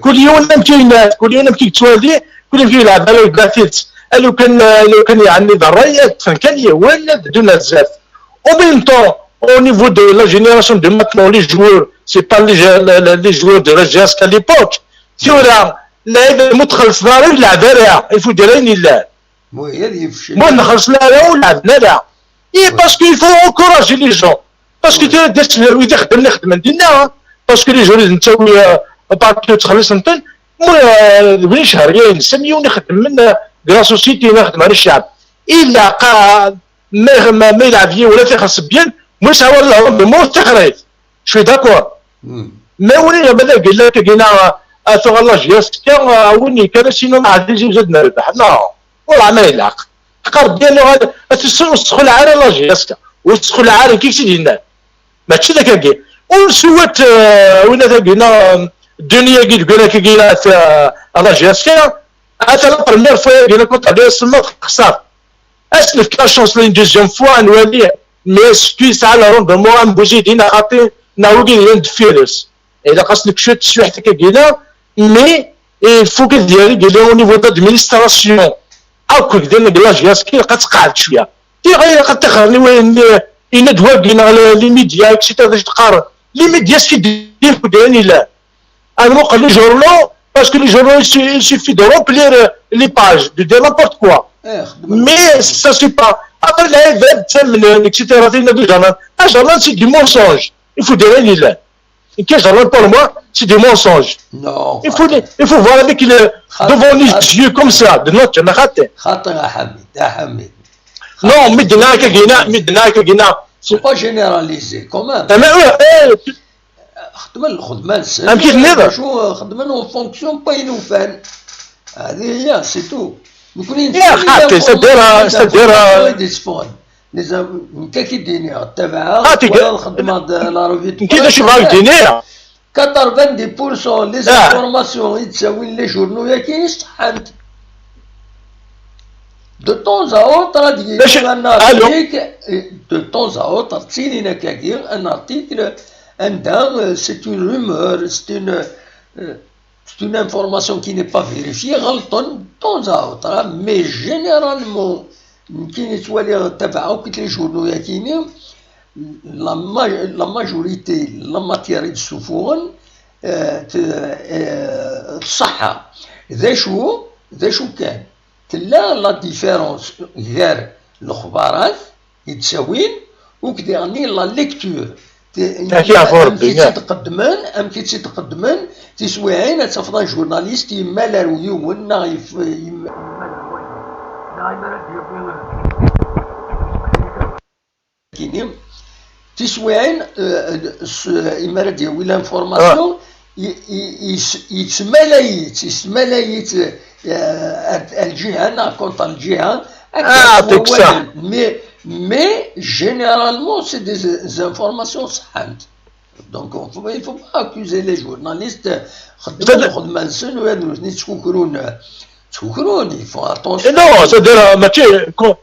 Kul yiwen amek i yenna, kul yiwen amek i yettwali, kul yiwen amek i yelɛeb, ala yebda tidet. Alukan, alukan yeɛni d ṛṛay, ad ṭṭfen kan yiwen, ad ddun ar zdat. En même temps, au niveau de la génération de maintenant, les joueurs, c'est pas les, les, les joueurs de la J S K à l'époque. Tura, lɛib ma ur txellṣeḍ ara, ur lɛeb ara, il faut dire ayen yellan. Ma ur nxelṣen ara, ur lɛeben ara. Et parce qu'il faut encourager les gens. Parce que tura d ass wid ixeddmen, ixeddmen dinna, hein. Parce que les joueurs nettawi, euh, parce que ttxelliṣen-ten, ma, euh, d win icehryayen, sami yiwen ixeddmen, euh, de la société, ixeddmen ccɛeb. Ilaq, euh, ma, ma, ma yelɛeb yiwen ad t-ixes bien, ma yesɛa war le rendement, tixer-it. Je suis d'accord. Mais win yebɣan ad yili akka, a tuɣal la J S K, a win yekkan, sinon ɛad d izi uzad n rrbeḥ. Non, ur ɛma ilaq. Qqar bien, ad ur tessexleɛ ara la J S K, ur tessexleɛ ara kik si d-yennan. Mačči d akkagi. Ur swat, euh, win ad agina, euh, ddunit-agi deg win akkagi, at, euh, à la G S K, ata la première fois-agi la contre les Semax xsar. As nefk la chance une deuxième fois, ad nwali, mais est-ce que yesɛa le rendement am Bouzidine, axaṭi, neɣ wigi yellan deffir-s. Ilaq as nefk cwiṭ teswiḥt akkagi, mais il faut que d-yerr au niveau d'administration. Akk deg la G S K ilaq ad tqeɛɛed cwiya. Tiɣ ilaq ad taxer ni wayen yenna-d wagi neɣ les médias, et cetera, d acu teqqar. Les médias, c'est des fudayni là. À nous, les journaux, parce que les journaux, il su- il suffit de remplir, euh, les pages, de dire n'importe quoi. Mais ça suffit pas. Après, là, il va être terminé, et cetera. Il y a des journaux. Un journal, c'est du mensonge. Il faut dire, il est là. Et quel journal, pour moi, c'est du mensonge. Il faut, il faut voir avec le, devant les yeux comme ça, de notre, de notre. خاطر يا حميد، يا حميد. Non, mais de notre, mais de notre, Faut pas généraliser quand même. Mais, euh, euh, خدمن الخدمه نسن أمشي تنظر. شو خدمن اون فونكسيون با ينوفان. هذه هي، c'est tout. نكون يا خاطي، c'est-à-dire، c'est-à-dire، ديسفون. لي زام نتا كي ديني تابعها خاطي، ولا الخدمه د لا روفي دو انت شو باغي دينيها؟ quatre-vingt-dix pour cent les informations يتساوين لي جورنو ياكي صحنت. De temps à autre, غادي يجي un article, de temps à autre, تسيني هكاكي un article, عندها, c'est une rumeur, c'est une, c'est une information qui n'est pas vérifiée, غلطن, de temps à autre, mais généralement, كي نتوالي تبع وكيت لي جورنو ياكيني, la, la majorité, la matière يتسوفون, آه، ت-، آه، الصحة. ذا شو، ذا شو كان؟ تلا la différence غير الخبارات يتساوين وكدي غني la lecture. أكيد عفو ربي، كي تقدمن، أم كي تقدمن، تسويعين تفضل جورناليست يمال يون ناغ يف-، يم-، يمال كيني. تسويعين، آه، س-، إما راه ديوي l'information، ي-، ي-، يس-، يتسمالايت، يتسمالايت، آه، الجهة، نا، contre الجهة. آه، يعطيك الصحة. Mais, mais, généralement, c'est des, des informations صحنت. Donc, on faut, il faut pas accuser les journalistes. خدموا الخدمة نسن وهذا نتكوكرون، تكوكرون، il faut attention. Non, c'est-à-dire, ماشي كو-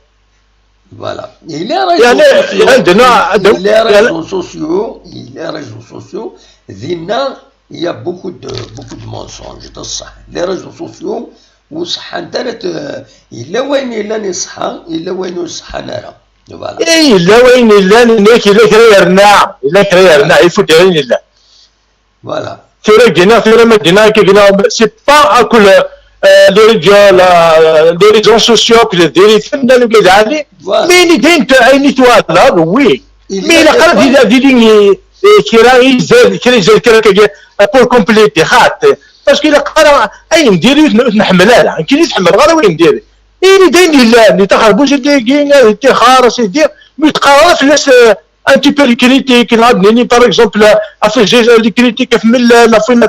Voilà. Et les réseaux يعني sociaux, عندنا et les réseaux sociaux, et les réseaux sociaux, دينا, il y a beaucoup de, beaucoup de mensonges, بصح. Les réseaux sociaux, وصح انت لا ت-، الا وين الا نصحى، الا وين نصحى نرى. Voilà. اي لا وين الا نيك الا كرا يرنا الا كرا يرنا يفوت وين الا. Voilà. ثورة جينا ثورة ما جينا كي جينا سي با اكل. لي ريزو سوسيو كل ديري فين لا نقول علي. مي ني دين عيني توالر وي. مي لا قرا دي دي دي كرا يزال كرا يزال كرا كي بور كومبليتي خاطي. باسكو لا قرا اي ندير نحمل انا كي نتحمل غير وين ندير. اي دين الا ني تخربوش دي كي تخار سي دي. مي تقرا في الناس. Un petit peu de critique, نعاود نيني, par exemple, افاجي لي كريتيك في ملال فين.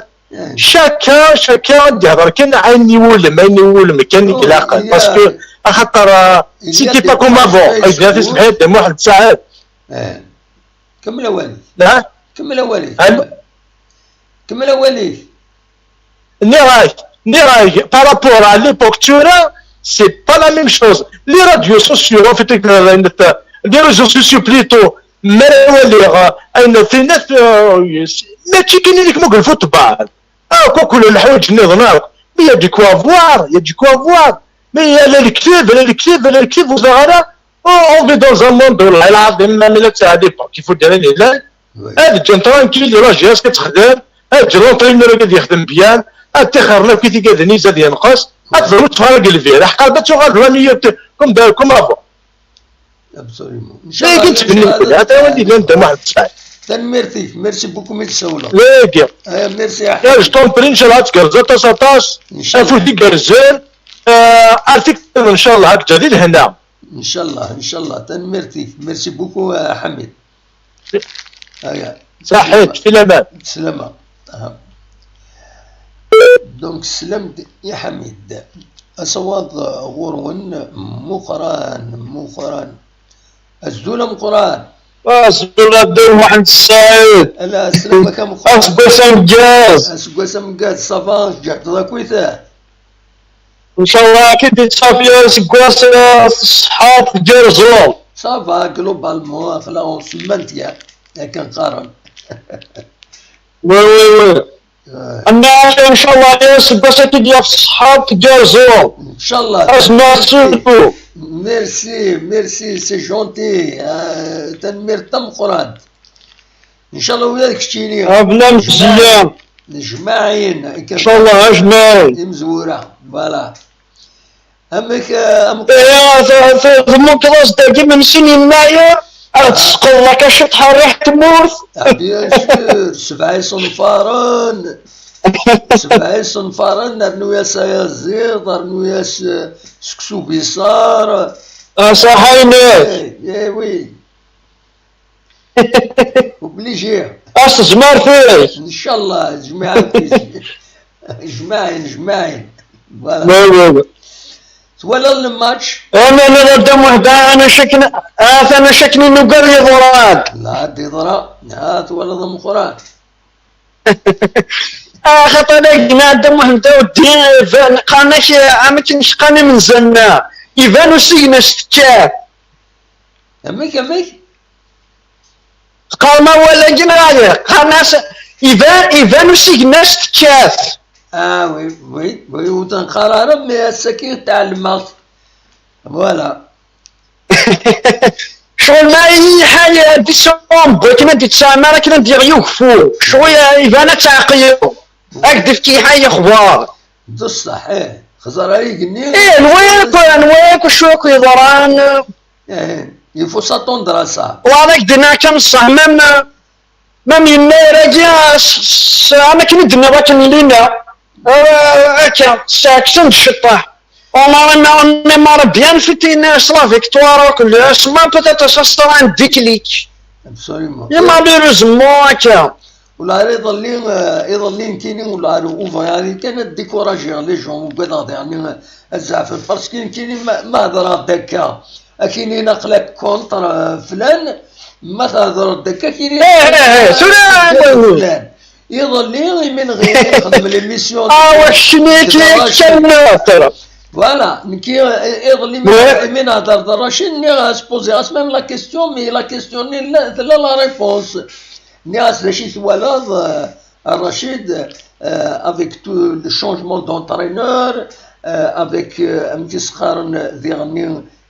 Chacun, chacun يهضر كان عين يولم عين يولم كان يقلاقل, parce que اخاطر, c'était pas comme avant. اجناس سمحت واحد ساعات. كمل اوالي. لا. كمل اوالي. هل- كمل اوالي. نراي نراي par rapport à l'époque تورا, c'est pas la même chose. Les radios sociaux, en fait, les réseaux sociaux plutôt, ما نولي غا اين في ناس ماشي كاين اللي كمو في الفوتبال. اه كوكو الحوايج نظن. Mais il y a de quoi voir, il y a de quoi voir. Mais il y a الكتاب, الكتاب, الكتاب وزغارة. On vit dans un monde, والله العظيم, ما ملات هذه l'époque, il faut dire les là. هاد جان ترانكيل, لا جي اس كتخدم, هاد جان لونترينور اللي يخدم بيان, هاد تيخر لك كي تيقاد نيزا ديال نقص, هاد ضروري تفرق الفير, حقا بات شغل رانية كوم دا, كوم افون. Absolument. لا كنت بالنسبة لي, هذا هو اللي لان دم واحد الساعة. تنميرتي, merci beaucoup, ميت سولا. ويجي. آه، merci يا يا حبيبي. جو تون بري, ان شاء الله تقرزو تاساطاس. إن شاء الله. افوتي قرزين. آه، ارتيك ان شاء الله هكذا دي لهنا. Inchallah, inchallah. Tanemmirt-ik. Merci beaucoup, a Ḥamid. Aya. Saḥit, fi laman. Slama. Aha. Donc, slam-d i Ḥamid. Asawaḍ ɣur-wen, Muqran, Muqran. Azul a Muqran. Azul a Dda Muḥend Saɛid. Ala, slam-ak a Muqran. Aseggas ameggaz. Aseggas ameggaz, ça va, tǧehdeḍ akkit? Ncallah ad k-id-yettaf yir aseggas, eh, s ṣṣeḥḥa tgerrzeḍ. Ça va, globalement, aql-aɣ on se maintient, akken qqaren. Oui, oui, oui. Anna, ncallah yir aseggas ad k-id-yaf s ṣṣeḥḥa tgerrzeḍ. Ncallah. Asma surtout. Merci, merci, c'est gentil. Euh, tanemmirt tameqqrant. Ncallah ula d keččini. A bla mzeyya. Jmaɛin. Ncallah a jmaɛin. Imezwura. Voilà. Amek, eh, amek. Temmukeḍ-as-d dagi imensi n yennayer, ad tesqeḍ lakaciṭ ḥerriḥ tmurt. Ah, bien sûr, sebɛa isenfaren. Sebɛa isenfaren, rnu-yas ayaziḍ, rnu-yas, eh, seksu biṣar. Aṣaḥa-inek. Eh, eh, oui. Obligé. As tezmert-ik. Ncallah, jmaɛin, jmaɛin, jmaɛin. Voilà. Twalaḍ le match? Aman a Dda Muḥend, ana cakken, atan cakken nugar yeḍran. La, ad yeḍra. Ha, twalaḍ a Muqran. Axaṭer dagi, Dda Muḥend, a weddi, iban, qqaren-ak, am akken cqan imenzanen-a. Iban usigna s tekkat. Amek, amek? Qqaren awal-agi neɣ ala? Qqaren-as iban, iban usigna s tekkat. Ah, oui, oui, oui, ur t-neqqar ara, mais ass-agi tɛelmeɣ-t. Voilà. Ccɣel ma iḥay ad d-isɛum, akken ad d-itteɛmar, akken ad d-yeɣli ugeffur. Ccɣel iban ad teɛqileḍ. Ad k-d-ifk iḥay ixbar. D ṣṣeḥ, ih. Xẓer ay igenni. Ih, anwa akk, anwa akk acu akk yeḍran? Ih, il faut s'attendre à ça. Wa ad ak-d-iniɣ kan ṣṣeḥ, même, même yennayer-agi, s, s, am akken i d-tenniḍ akken llina, euh, akka, sɛeksen-d ciṭṭaḥ. On a, on a bien fêté la victoire, que le, peut-être ça sera un déclic. Absolument. Et malheureusement, akka. Ula iḍelli, eh, iḍelli nekkini ula ur bɣiɣ ara kan ad décourager les gens, ugadeɣ daɣen ad zeɛfen, parce que nekkini ma, ma hedreɣ-d akka, ad k-inin aql-ak contre, eh, flan, ma thedreḍ-d akka ad k-inin tura flan. Iḍelli imi nɣil nxeddem l'émission. Ah, wa keččini kan neutre. Voilà, nekki, eh, iḍelli imi nehder d Racid, nniɣ-as, poser-as même la question, mais la question-nni tella la réponse. Nniɣ-as d acu i twalaḍ, euh, a Racid, euh, avec tout le changement d'entraîneur, euh, avec, euh, amek i s-qqaren diɣenni,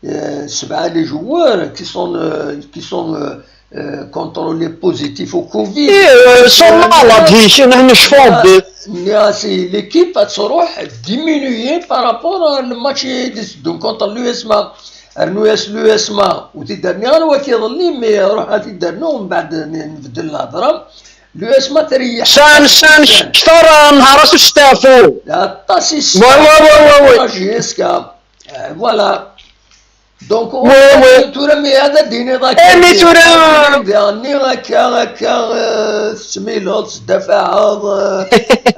euh, sebɛa les joueurs qui sont, euh, qui sont, euh, euh, contrôlés positifs au Covid. Sont malades, nniɣ-as l'équipe ad tṛuḥ diminuée par rapport à le match i d-iteddun contre l'U S M A. Rnu-yas l'U S M A, ur t-id-rniɣ ara wagi iḍelli, mi ruḥ ad t-id-rnuɣ, mbeɛd n-, nbeddel lhedra. L'U S M A tereyyeḥ. Sɛan, sɛan kter n nharat usteɛfu. Aṭas i s-, wa, wa, wa, wa, wa. Jusqu'à, euh, voilà. Donc, wi, wi. Tura mi ad d-tiniḍ akka. Eh, mi tura. Diɣenni akka, akka, euh, tettmileḍ, teddafɛeḍ, euh,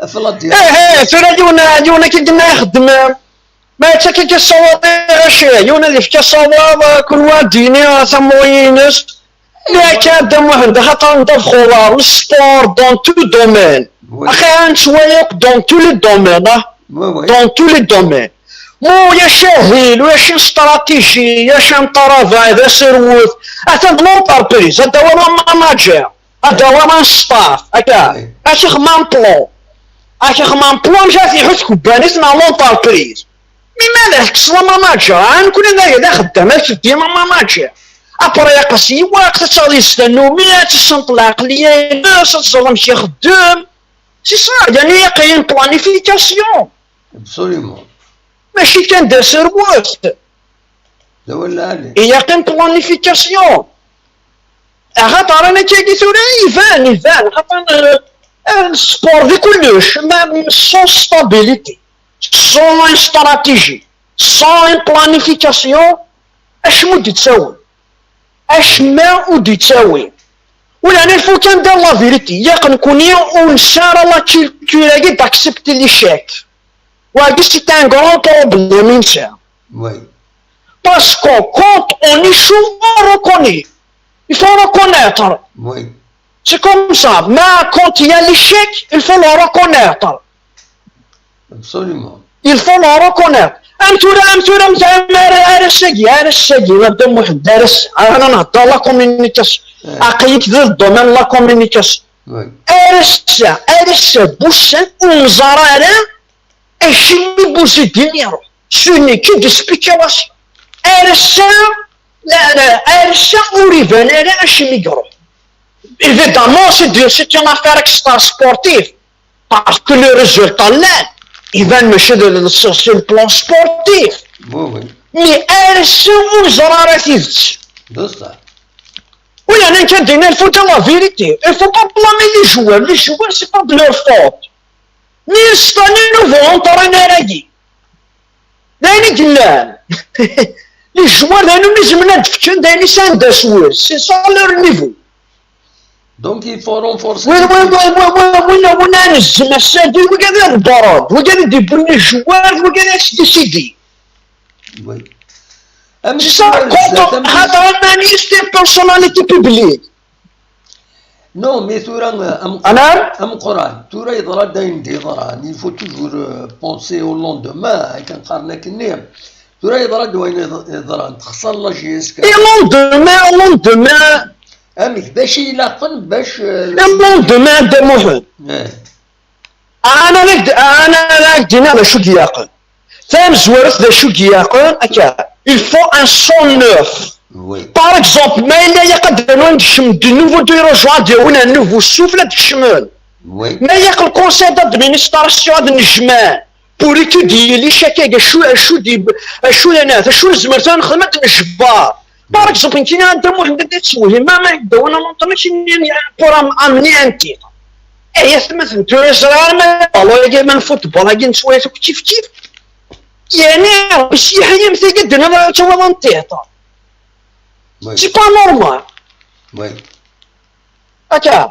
ɣef la diaspora. Eh, eh, tura yiwen, yiwen akka yenna ixeddem. Ma yettak-ak asawaḍ i Racid, yiwen ad yefk asawaḍ, eh, kunwi ad d-yini, eh, tamuɣli-ines. Yak a Dda Muḥend, axaṭer anda d xeḍar, le sport dans tout domaine. Oui. Axi ad nettwali akk dans tous les domaines, ah. Oui, oui. Dans tous les domaines. Ma ulac ahil, ulac une stratégie, ulac un travail, d aserwet. Atan d l'entreprise, ad d-tawiḍ un manager. Ad d-tawiḍ un staff, akka. Oui. Ad t-ixdem un plan. Ad t-ixdem un plan, amek ad t-iḥudd tkebbanit neɣ l'entreprise. Mi ma ad tekkseḍ amanager, a nekkni d, d axeddam, ad teddim amanager. Après, aqas yiwaq, ad taɣeḍ yes tannumi, ad tessenṭ lɛeqliya-ines, ad teẓreḍ amek ixeddem. C'est ça, yani, il y a une planification. Absolument. Mačči kan d aserwet. D awal lɛali. Il y a une planification. Axaṭer nekk-agi tura iban, iban, axaṭer, euh, euh, sport di kullec, ma, sans stabilité, sans une stratégie, sans une planification, Acemma ur d-yettawi. Acemma ur d-yettawi. Ula d nefuk kan dans la vérité, yak nekkni ur nesɛi ara la culture-agi d'accepter l'échec. Wagi, c'est un grand problème i nesɛa. Oui. Parce que quand on échoue, on reconnaît. Il faut reconnaître. Oui. C'est comme ça. Mais quand il y a l'échec, il faut le reconnaître. Absolument. Il faut le reconnaître. Am tura, am tura, am tura, ar ass-agi, ar ass-agi, Dda Muḥend, ar ass-a, ara nehder la communication. Eh. Aql-ik di domaine la communication. Oui. Ar ass-a, ar ass-a, n wussan, ur neẓri ara acimi Bouzidine iruḥ. Ce n'est que des spéculations. Ar ass-a, la, la, ar ass-a, ur iban ara acimi iruḥ. Évidemment, c'est de, c'est une affaire extra-sportive. Parce que le résultat, là, il va me sur, sur le plan sportif. Oui, oui. Mais ar ass-a, ur neẓri ara tidet. D ṣṣeḥ. Oui, il y en a qui disent, il faut dire la vérité. Il faut pas blâmer les joueurs. Les joueurs, c'est pas de leur faute. Mais c'est un nouveau entraîneur-agi. D ayen i yellan. Les joueurs, d ayen umi zemren ad d-fken, d ayen i sɛan d aswes. C'est ça leur niveau. Donc il faut renforcer. Win, win, win, win, win, win, win, win, nezem ass-agi, wigad iḍebbren, wigad i d-yewwin les joueurs, wigad i as-décidé. Oui. C'est ça, quand on had a man is a personality publique. Non, mais tura, euh, am-, Anar? Ameqqran, tura yeḍra-d ayen d-yeḍran, il faut toujours euh, penser au lendemain, akken qqaren akkenni. Tura yeḍra-d wayen yeḍ- yeḍran, texṣer la J S K. Et lendemain, lendemain, Amek, d acu i ilaqen bac euh, et lendemain, Dda Muḥend. Eh, Ana ad ak-d-, ana ad ak-d-iniɣ d acu i d-ilaqen. Tamezwarut d acu i d-ilaqen, akka. Il faut un sang neuf. Oui, Par exemple, ma yella yaqadren ad nekcem de nouveaux dirigeants, ad d-yawin un nouveau souffle, ad kecmen. oui. Ma yaq le conseil d'administration ad nejmeɛ pour étudier les chèques, acu, acu di, acu lana, acu nezmer tura nexdem ad nejber. Par exemple, nekkini Dda Muḥend ad yettwehhi, ma ma yedda win n l'entraîneur, pour am-, amener un titre. Eh, ya atmaten, tura ẓriɣ ara ma ballon-agi, ma n football-agi, nettwali akk kif kif. Yani, si ḥayam tagi, d-nniḍ ara tawiḍ un titre. Oui, C'est pas normal. oui. Akka.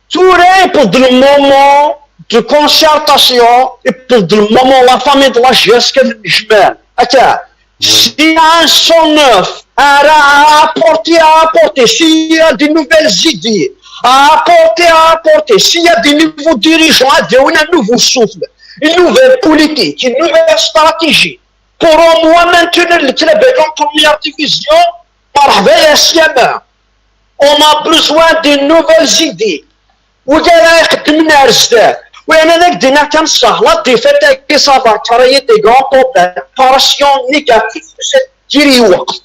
Tura, yewweḍ-d le moment de concertation, yewweḍ-d le moment, la famille de la J S K ad nejmeɛ. Akka. S'il y a un sang neuf à, à apporter, à apporter, s'il y a de nouvelles idées à apporter, à apporter, s'il y a de nouveaux dirigeants, ad d-yawin un nouveau souffle, une nouvelle politique, une nouvelle stratégie pour au moins maintenir le club en première division, مرحبا يا سلامة. On a besoin de nouvelles idées. Wigad ara iqeddmen ar zdat. Wayen ad ak-d-iniɣ kan ṣṣeḥ, la défaite-agi, ça va créer des grands problèmes. Pression négative, tusa-d diri lweqt.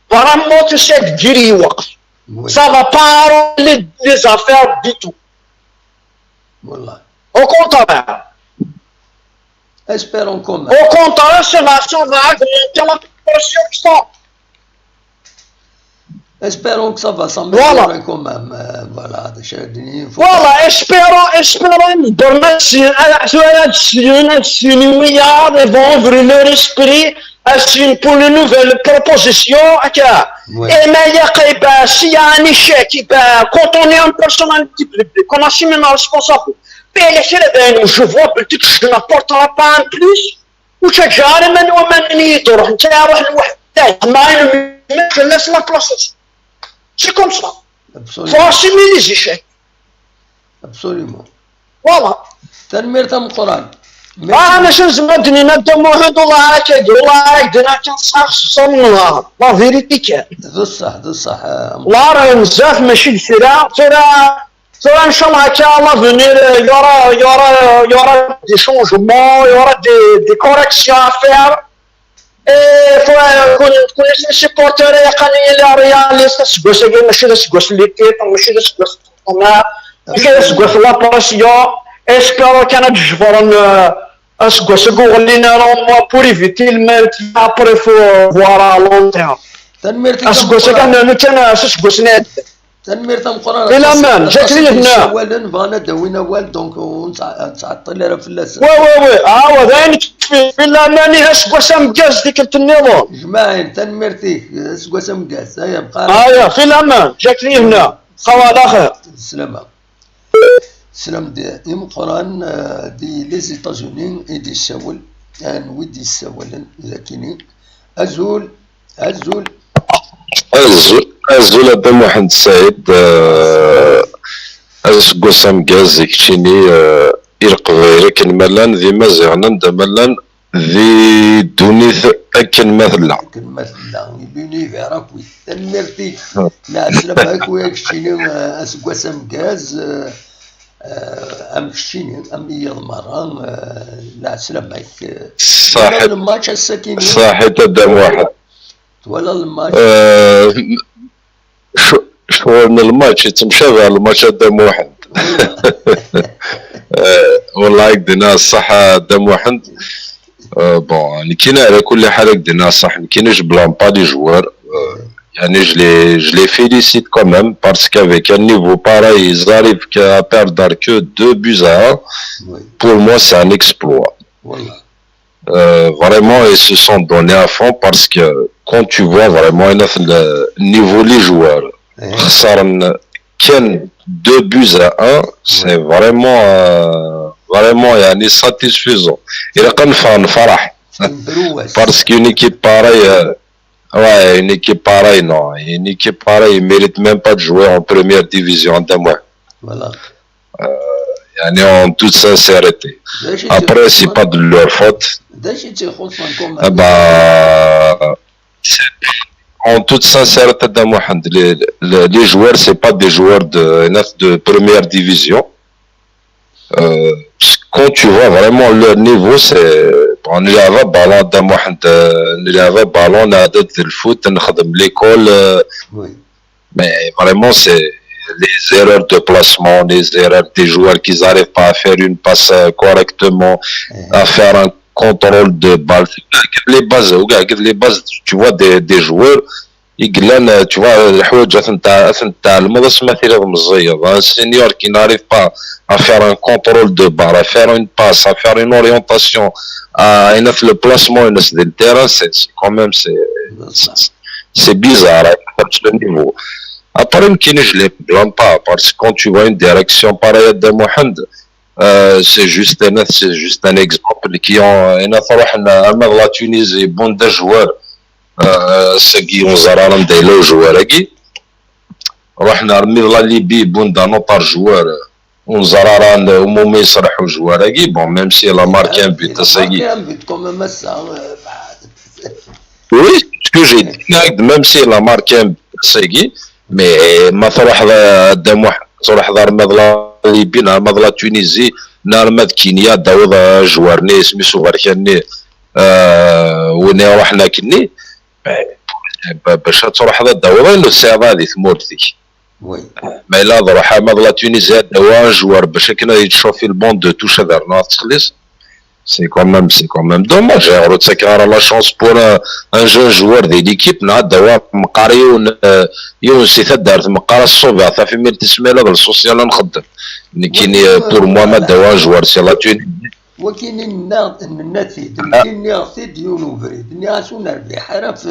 Vraiment, tusa-d diri lweqt. Oui. Ça va pas arranger les, les affaires du tout. Voilà. Au contraire. Espérons quand même. Au contraire, ça va, ça va augmenter la pression qui sont. Espérons que ça va s'améliorer Voilà. Quand même. Euh, voilà, d acu ara d-nini, faut- Voilà, espérons, espérons, les milliards, ils vont ouvrir leur esprit à une, pour une nouvelle proposition. Akka. Oui. Et mais il y a, eh ben, s'il y a un échec, eh ben, quand on est un personnalité publique, on assume une responsabilité. Mais les, je vois peut-être que je n'apporterai pas un plus. وتجاري من ومن يدور انت روح لوحدك ما يمكن لا بلاصه. C'est comme ça. Absolument. Faut assumer les échecs. Absolument. Voilà. Tanemmirt a Meqqran. Ah, maca nezmer ad d-nini a Dda Muḥend, والله هكا، والله هكا كان صح صح منها. La vérité كان. D ṣṣeḥ, d ṣṣeح. والله راه بزاف ماشي كثيرة، كثيرة. Tura, إن شاء الله هكا، l'avenir, il y aura, il y aura, il y aura des changements, il y aura des, des corrections à faire. Et faut, euh, كون، كون les supporters يقاني les réalistes، aseggas-agi ماشي d aseggas n les titres، ماشي d aseggas n الطمع، ماشي d aseggas n la pression. Espérons كان ad jebren, euh, aseggas-agi ur ɣellin ara au moins pour éviter le maintien, après faut voir à long terme. Tanemmirt. Aseggas-agi ad nernu kan s useggas n iɛeddan. Tanemmirt tameqqrant. Fi laman, aṭas, ǧakni aṭas n hna. Yessawalen bɣan ad d-awin awal, donc ur nettɛeṭṭil ara fell-asen. Oui, oui, oui. Ɛawed, ayen kfi, fi laman, ihi aseggas ameggaz tikkelt nniḍen. Jmaɛin, tanemmirt-ik, aseggas ameggaz. Aya, bqa. Aya, fi laman, ǧakni hna. Xawa, ala xir. Slama. Teslam-d imeqqran, eh, di les États-Unis i d-yessawel, anwi d-yessawalen dagini? Azul, azul. Azul, azul a Dda Muḥend Saɛid, eh, aseggas ameggaz i keččini, eh, i Leqbayel akken ma llan, d Imaziɣen anda ma llan, di ddunit akken ma tella. Akken ma tella, i l'univers akk. Tanemmirt-ik. Lɛeslama-k, wa keččini, eh, aseggas ameggaz, eh, eh, am keččini, am iyiḍ merra, eh, lɛeslama-k. Ṣaḥit. Twalaḍ lmatch ass-akini? Ṣaḥit a Dda Muḥend. Twalaḍ lmatch? Eh, c-, ccɣel n lmatch yettemcabi ar lmatch a Dda Muḥend. Eh, والله ak-d-iniɣ ṣṣeḥ a Dda Muḥend. Euh, bon, nekkini ala kulli ḥal ak-d-iniɣ ṣṣeḥ, nekkini je blâme pas les joueurs. Euh, yani, je les, je les félicite quand même parce qu'avec un niveau pareil, ils arrivent qu'à perdre que deux buts à un. Oui. Pour moi, c'est un exploit. Voilà. Euh, vraiment, ils se sont donnés à fond parce que quand tu vois vraiment le niveau les joueurs, خسرن كان deux buts à un, c'est vraiment, euh, vraiment, يعني, satisfaisant. Il a quand même fait un فرح. Parce qu'une équipe pareille, euh, ouais, une équipe pareille, non. Une équipe pareille, il mérite même pas de jouer en première division, à Dda Muḥend. Voilà. Euh, يعني, en toute sincérité. Après, c'est pas de leur faute. D acu i tt-ixuṣṣen comme... Ah bah, c'est pas, en toute sincérité, a Dda Muḥend, les, les, les joueurs, c'est pas des joueurs de, de première division. Euh, quand tu vois vraiment leur niveau, c'est, bon, نلعب ballon a Dda Muḥend, euh, نلعب ballon, نعدد الفوت, نخدم l'école, euh, oui. Mais vraiment, c'est les erreurs de placement, les erreurs des joueurs qui n'arrivent pas à faire une passe, euh, correctement, à faire un contrôle de balle. Les bases, regarde les bases, tu vois, des, des joueurs, يقلان, tu vois, الحوايج أثنت-, أثنت المدرسة ما ثيرا مزية. Un senior qui n'arrive pas à faire un contrôle de balle, à faire une passe, à faire une orientation, à, à le placement, c'est, c'est quand même, c'est, c'est, c'est bizarre, hein, le niveau. Après, je les blâme pas, parce que quand tu vois une direction pareille a Dda Muḥend, euh, c'est juste un, c'est juste un exemple qui ont, euh, une affaire, on a, on a la Tunisie, bon, des joueurs, euh, c'est qui ont zéro joueur, qui, on a la Libye, bon, d'un autre joueur, ur neẓri ara anwa umi yesraḥ ujwar-agi. Bon, même si la marque un but, ass-agi. La marque un but, quand même, ass-a, euh, oui, ce que j'ai dit, même si la marque un but, ass-agi, mais ma truḥeḍ a Dda Muḥend, ma truḥeḍ arma d la Libye, neɣ arma d la Tunisie, neɣ arma d Kenya, d-tawiḍ ajwar-nni, isem-is uberkan-nni, euh, win iruḥen akkenni, ba-, bac ad truḥeḍ ad d-tawiḍ ayen ur tesɛiḍ ara di tmurt-ik. Oui. Ma yella ad ruḥeɣ ma d la Tunisie ad d-awiɣ un joueur bac akken ad yettcufi le banc de touche ad rnuɣ ad ttxelliṣ. C'est quand même, c'est quand même dommage. Ur ttakeɣ ara la chance pour un, un jeune joueur de l'équipe, neɣ ad d-awiɣ meqqar yiwen, euh, yiwen si taddart meqqar ad ṣubiɣ tafi mi tismila d le social ad nxeddem. Nekkini, euh, pour moi, ma d-awiɣ un joueur si la Tunisie. Wakini nenna, nenna-t-id, nekki nniɣ-t-id yiwen ubrid, nniɣ-as ur nerbiḥ ara ɣef,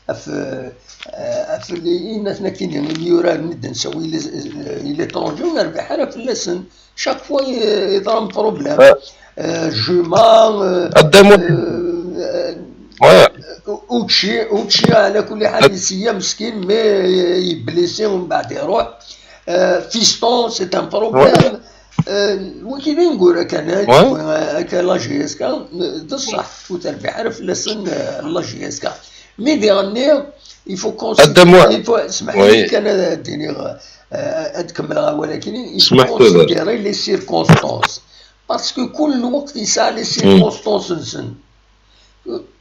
ɣef, eh, ɣef li-, inaten akkin imyuraren i d-nsawi i les-, i l'étranger, ur nerbiḥ ara fell-asen. Chaque fois, eh, yeḍra-m problème. Eh, Juma, eh, a Dda Muḥend. Eh, Uchi, Uchi, ɛla kulli ḥal, yesya meskin, mais, eh, yeblisi, umbeɛd iruḥ. Eh, Fiston, c'est un problème. Euh, wagi d ineggura kan, eh, akka la J S K, d ṣṣeḥ, ur terbiḥ ara fell-asen, eh, la J S K. Mi diɣenni, il faut considérer, il faut, smeḥ-iyi kan ad d-iniɣ, eh, ad kemmleɣ awal-agi, il faut considérer les circonstances. Parce que kul lweqt yesɛa les circonstances-nsen.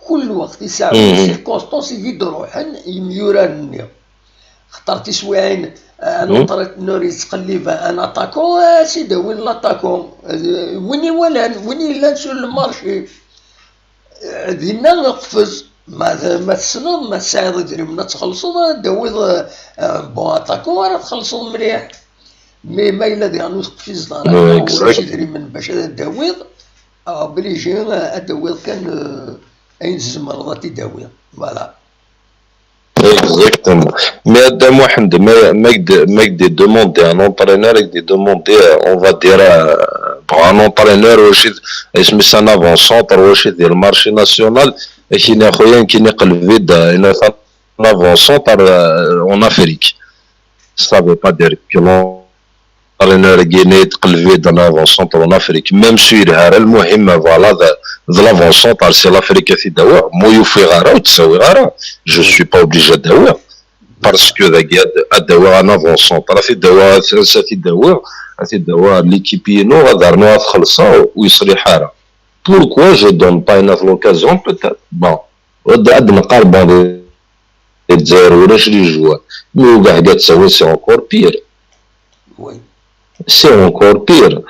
Kul lweqt yesɛa les circonstances i d-iruḥen yemyuraren-nni. Xaṭer tiswiɛin, un entraîneur yettqellib un attaquant, ad s-id-awin l'attaquant. Euh, win iwalan, win yellan sur le marché. Euh, dinna iqfez. Ma, ma tessneḍ, ma tesɛiḍ idrimen ad txellṣeḍ, ad d-tawiḍ, eh, eh, bon attaquant ara txellṣeḍ mliḥ. Mais ma yella diɣen ur teqfizeḍ ara, ulac idrimen bac ad d-tawiḍ, obligé, eh, ad d-tawiḍ kan, eh, ayen tzemreḍ ad t-id-tawiḍ. Voilà. Exactement. Mais a Dda Muḥend, ma, ma k-d-, ma k-d-demandé un entraîneur, ma k-d-demandé, euh, on va dire, euh, bon, un entraîneur, wacu d, isem-is un avant-centre, wacu d le marché national, akini a xuya, akini qelbi-d, euh, un avant-centre, euh, en Afrique. Ça veut pas dire que l'entraîneur-agi-nni yettqelbi-d un avant-centre en Afrique, même si yelha ara, lmuhim, voilà, d, d l'avant-centre si l'Afrique ad t-id-awiɣ, ma ur t-ufiɣ ara, ur t-ttawiɣ ara, je suis pas obligé ad t-awiɣ, parce que dagi ad, ad d-awiɣ un avant-centre, ad t-id-awiɣ, ad t-awiɣ, ad t-id-awiɣ l'équipe-inu, ad rnuɣ ad xellṣeɣ, ur yeṣliḥ ara. Pourquoi je donne pas une autre occasion, peut-être? Bon, ad, ad neqqar, bon, di Lezzayer ulac les joueurs. Mais ugaḥ ad tawiḍ, c'est encore pire. Oui. C'est encore pire.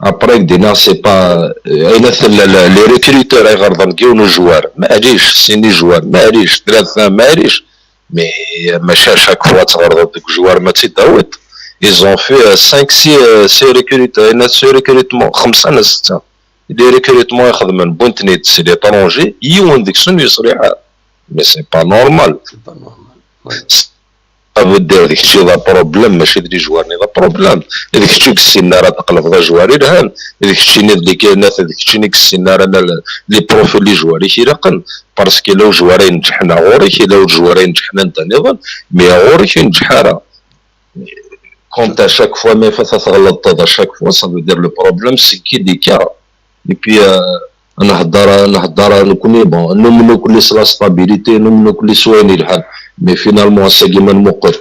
Après, dinna, c'est pas, euh, ayen tella, la, les recruteurs ay ɣerḍen deg yiwen joueur. Maɛlic, c'est un joueur. Maɛlic, tlata, maɛlic. Mais, euh, maca chaque fois tɣerḍeḍ deg joueur ma tt-id-tawiḍ. Ils ont fait, euh, cinq, six, euh, six recrute-, ayen, six recrutements, xemsa neɣ setta. Les recrutements i xedmen, wwin-ten-id si l'étranger, yiwen deg-sen ur yeṣliḥ ara. Mais c'est pas normal. C'est pas normal. Oui. Ça veut dire d kečč i d aproblème, mačči d les joueurs-nni i d aproblème. D kečč ur yessinen ara ad tqelbeḍ ajwar yelhan, d keččini d les, d keččini ur yessinen ara la, les profils n les joueurs i k-ilaqen, parce que yella ujwar ay ineǧǧḥen ɣur-k, yella ujwar ay ineǧḥen anda nniḍen, mais ɣur-k ur ineǧǧḥ ara. Quand à chaque fois, mais face à tɣelṭeḍ, à chaque fois, ça veut dire le problème, c'est qui les cas. Et puis, euh, nhedder, nhedder nekkni, bon, numen nekkni s la stabilité, numen nekkni s wayen yelhan. Mais finalement, ass-agi ma nmuqel,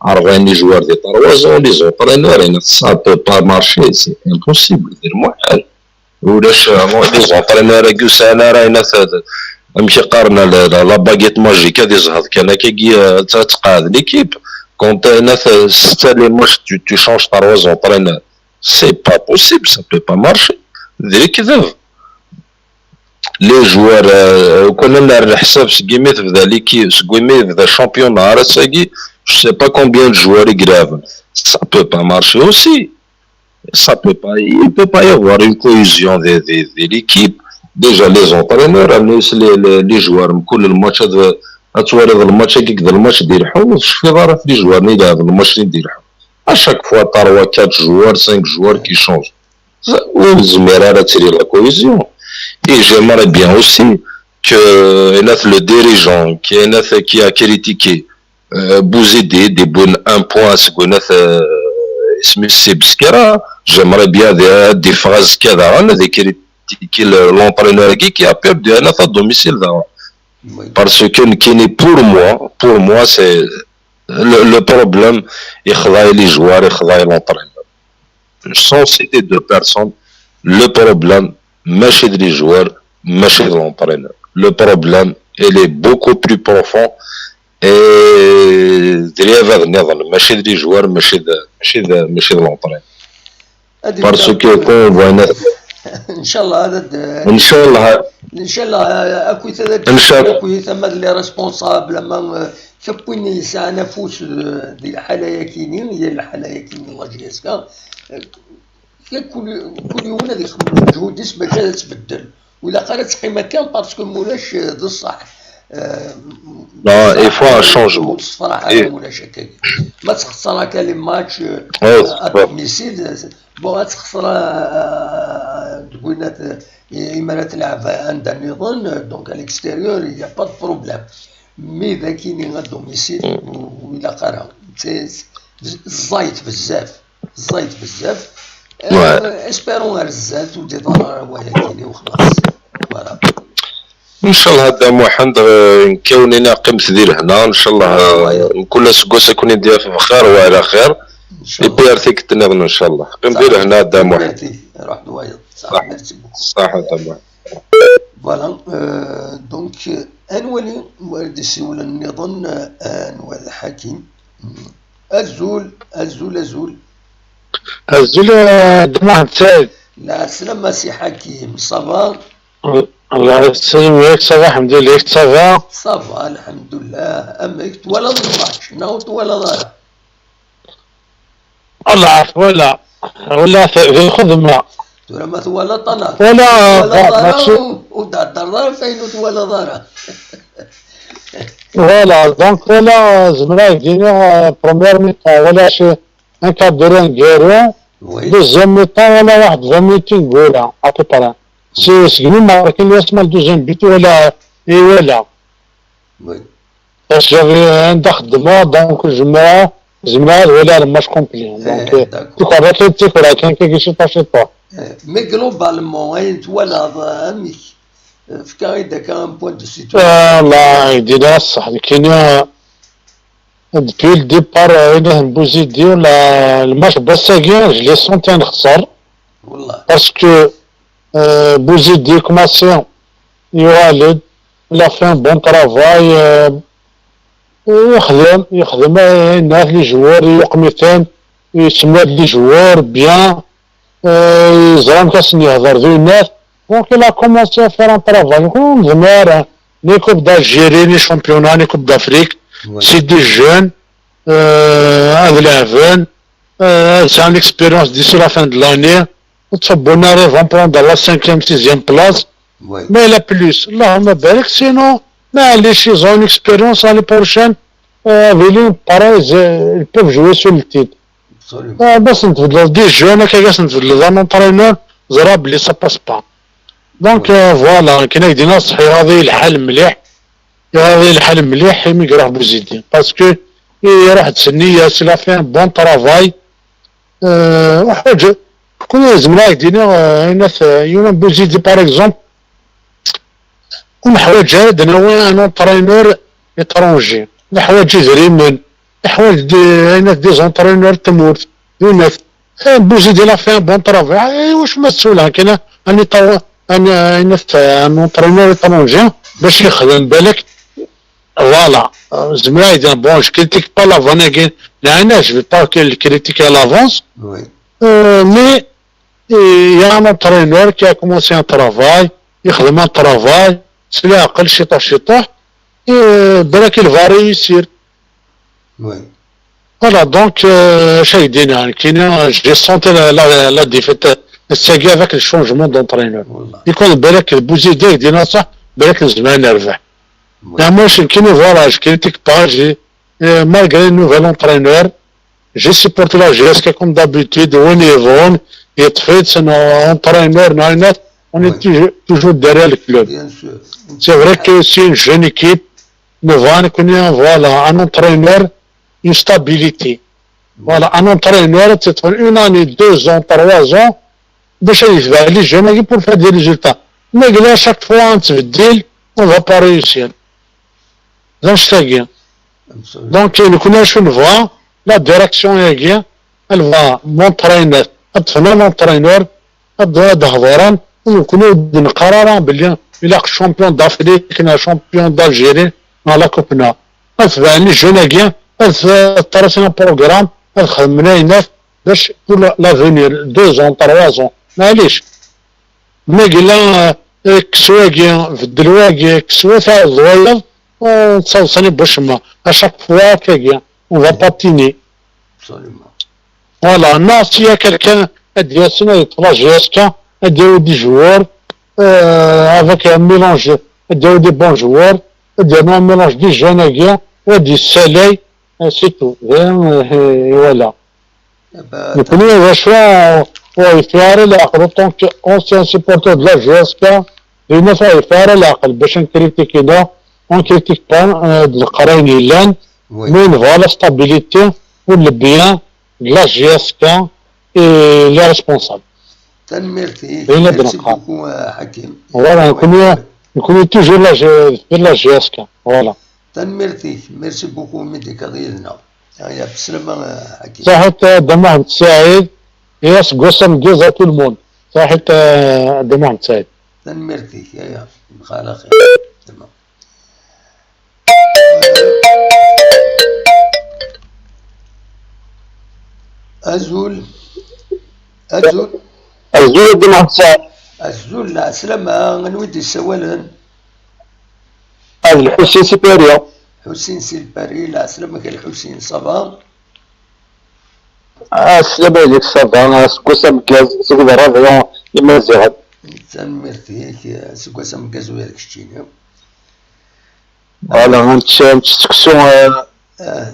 rebɛin les joueurs di trois ans, les entraîneurs, et ça peut pas marcher, c'est impossible, d lmuḥal. Ulac, euh, les entraîneurs-agi ur sɛin ara ayen at, amek i qqaren, la, la, la baguette magique, ad izheḍ kan akkagi, euh, ad tqeɛɛed l'équipe. Quand ayen at, setta les matchs, tu, tu changes trois entraîneurs. C'est pas possible, ça peut pas marcher. D lekdeb. Les joueurs, euh, كنا نرى الحساب سقيمي تبدا l'équipe, سقيمي يبدا championnat, je sais pas combien de joueurs يقراهم. Ça peut pas marcher aussi. Ça peut pas, il peut pas y avoir une cohésion de, de, de l'équipe. Déjà, les entraîneurs, les, les, les joueurs, كل الماتش هذا, ad twaliḍ الماتش هكاك, d الماتش ديال الحوت, تشوف غير les joueurs اللي يلعب الماتش اللي ديال الحوت. À chaque fois, trois, quatre joueurs, cinq joueurs qui changent. Ur nezmir ara ad tili la cohésion. Et j'aimerais bien aussi que, le dirigeant qui, qui a critiqué, euh, Bouzidi, di win un point, c'est que, euh, isem-is Beskara, j'aimerais bien des, des phrases كذا, des critiquer le, l'entraîneur qui, qui a perdu un à domicile. Oui. Parce que, qui n'est, pour moi, pour moi, c'est le, le problème, يخضع les joueurs, يخضع l'entraîneur. Sans citer deux personnes, le problème, ماشي د les joueurs, ماشي د l'entraîneur. Le problème, il est beaucoup plus profond. Et d les, هذا النظام, ماشي د les joueurs, ماشي د, ماشي د, ماشي د l'entraîneur. Parce que quand on voit, إن شاء الله هذا د- إن شاء الله. إن شاء الله, euh, akkit ad إن شاء الله. Akkit ama d les responsables, ama, euh, kra n win yesɛan afus, euh, di lḥala-yakini, yal lḥala-yakini la J S K, euh, kul, kul yiwen ad ixemmem lǧehud-is bac ad tbeddel. Ur ilaq ara ad teqqim akka, parce que mulac, euh, d ṣṣeḥ. Euh, Non, il faut un changement. Ur tessefraḥ ara, mulac akka. Ma txeṣṣer akka les matchs, euh, à domicile, bon, ad texṣer, euh, deg winat, euh, imi ara tleɛb anda nniḍen, euh, donc à l'extérieur, il y a pas de problème. Mais d akini à domicile, ur, ur ilaq ara. C'est, c'est, ẓẓayet bezzaf. Ẓẓayet bezzaf. Ouais. Espérons ar zdat ur d-iḍer ara wayagi-nni u xlaṣ. Voilà. إن شاء الله هذا محمد، آه، نكونينا قيمت دير هنا إن شاء الله، آه، كل سكوس يكون يدير في خير وعلى خير. إن شاء الله. يبي يعطيك التنظيم إن شاء الله. قيم دير هنا هذا محمد. روح دوايض. صح، merci beaucoup. صح هذا محمد. Voilà, euh, donc, euh, ad nwali, ad d-isiwel nniḍen, euh, ad nwali Ḥakim. Azul, azul, azul. Azul, euh, Dda Muḥend Saɛid. Lɛeslama a Si Ḥakim, ça va? Euh, الله يسلمك، صافا الحمد لله، صافا. صافا الحمد لله. Amek twalaḍ lmatch neɣ ur twalaḍ ara؟ الله عارف ولا ولا في الخدمة. Tura ma twalaḍ anaɣ ولا twalaḍ ara ماشي ur d-theddreḍ ara ɣef ayen ur twalaḍ ara. Voilà, donc voilà, زعما يديني première mi-temps ولا شي un quart d'heure نقيرو. Oui. Deuxième mi-temps ولا واحد vingt minutes نقولها à peu près. Si سقني ماركين يسمى le deuxième but ولا اي ولا. Oui. Parce que j'avais un داخل دماغ donc زعما زعما ولا le match complet. Donc Eh, d'accord. tu connais كي تيكورا كان كي شي طاشي طور. Eh, mais globalement ayen twalaḍ amek? Efk-aɣ-id akka un point de situation. آه، الله يدينا الصح. كاين depuis le départ هنا بوزيدي ولا le match باساكي je l'ai senti نخسر. والله. Parce que euh, بوزيدي كوماسي يوالد il a fait un bon travail. آه، يخدم يخدم الناس les joueurs يقمثن يسمى les joueurs bien. آه، يزرم كاس يهضر ذو الناس. Donc il a commencé à faire un travail. نكون زمارة les coupes d'Algérie, les championnats, les coupes d'Afrique. Oui. C'est des jeunes. آه، هذا لاعبين. آه، c'est une expérience d'ici la fin de l'année. وتصبونا ils vont prendre la cinquième, sixième place. Oui. Mais il a plus. اللهم بارك. Sinon معليش, ils ont une expérience, l'année prochaine. آه، ils peuvent jouer sur le titre. Absolument. آه، باش نتبدل des jeunes هكا, باش نتبدل un entraîneur, زرا بلي ça passe pas. Donc آه، voilà, كاين هكا دينا صحي, هذا الحال مليح. هذا الحال مليح مي يروح بوزيدي parce que يروح تسني, il a fait un bon travail. آه، وحاجة كون زعما هكا دينا, آه، الناس, آه, يوم بوزيدي par exemple, ونحواج عاد نوع un entraîneur étranger, نحواج يدريمن, نحواج دي, هنا des entraîneurs تمورت, دي ناس. آه، بوزيدي il a fait un bon travail. آه، واش مسؤول عن كاين أني طو أنا أنا un entraîneur étranger باش يخدم بالك. Voilà. آه، زعما هذا, bon, je critique pas la vanne, لا, أنا je vais pas critiquer à l'avance. Oui. Euh, mais il y a un entraîneur qui a commencé un travail, يخدم un travail, سلا عقل شطح شطح, et بالك il va réussir. Oui. Voilà, donc, euh, شايدين يعني, كاين, j'ai senti la, la, la défaite, c'est avec le changement d'entraîneur. والله. يكون بالك بوزيدي يدينا صح, بالك زعما نربح. Oui. لا, moi, je, كاين, voilà, je critique pas, j'ai, euh, malgré le nouvel entraîneur, j'ai supporté la J S K comme d'habitude, وين يبغون يطفيد, c'est un entraîneur, ناينات, on est Oui. toujours, toujours derrière le club. Bien sûr. C'est vrai que c'est une jeune équipe, نبغى نكون, voilà, un entraîneur, une stabilité. Voilà, un entraîneur, c'est une année, deux ans, trois ans, باش يتبع les jeunes pour faire des résultats. Mais là, chaque fois, نتبدل, on va pas réussir. Donc, c'est bien. Absolument. Donc, نكون شنو نبغى, la direction هي, elle va m'entraîner, ad tefna l'entraîneur, ad, ad hḍren, ur nekkni ur d-neqqar ara belli ilaq champion d'Afrique, neɣ champion d'Algérie, neɣ la coupe, neɣ. Ad tebɛen les jeunes-agi, ad, ad tracen un programme, ad xedmen ayen, bac pour la, l'avenir, deux ans, trois ans, maɛlic. Ma yella, eh, kkes wagi, beddel wagi, kkes wa taɛuḍ wayeḍ, ur nettaḍsa i wacemma. À chaque fois, akkagi, on va patiner. Absolument. Voilà, neɣ s'il y a quelqu'un ad d-yasen ad yeṭṭef la J S K, ad d-yawi des joueurs, euh, avec un mélange, ad d-yawi des bons joueurs, ad d-yernu un mélange des jeunes-agi, ad d-yessalay, euh, c'est tout. D ayen, euh, voilà. Bah, Nekkni d acu, ur yeffiɣ ara leɛqel, en tant qu'ancien supporter de la J S K, d ayen ur yeffiɣ ara leɛqel bac ad nkritiki, neɣ on critique pas, euh, d leqrayen yellan, oui. Mais nebɣa la stabilité ou le bien de la J S K et les responsables. Tanemmirt-ik. Ayen ad Merci neqqar. Beaucoup, euh, Hakim. Voilà, nekkni, nekkni toujours la, J- deffir la J S K. Voilà. Tanemmirt-ik. Merci beaucoup mi d-tekkaḍ yid-neɣ. Aya, bslama, euh, Hakim. Saḥit, euh, Dda Muḥemmed Saɛid, et aseggas ameggaz à tout le monde. Saḥit, euh, Dda Muḥemmed Saɛid. Tanemmirt-ik. Aya, mxalaxir. Tamam. Azul. Azul. Azul a Dda Muḥemmed Saɛid. Azul, lɛeslama, anwa i d-yessawalen? Ah, d Lḥusin si Paris. Ḥusin si Paris, lɛeslama-k a Lḥusin, ça va? Ah, sslam ɛleyk, ça va, aseggas ameggaz seg d ṛṛadyu Imaziɣen. Tanemmirt-ik, aseggas ameggaz ula d keččini. Voilà, nečča, nečča seksu, eh,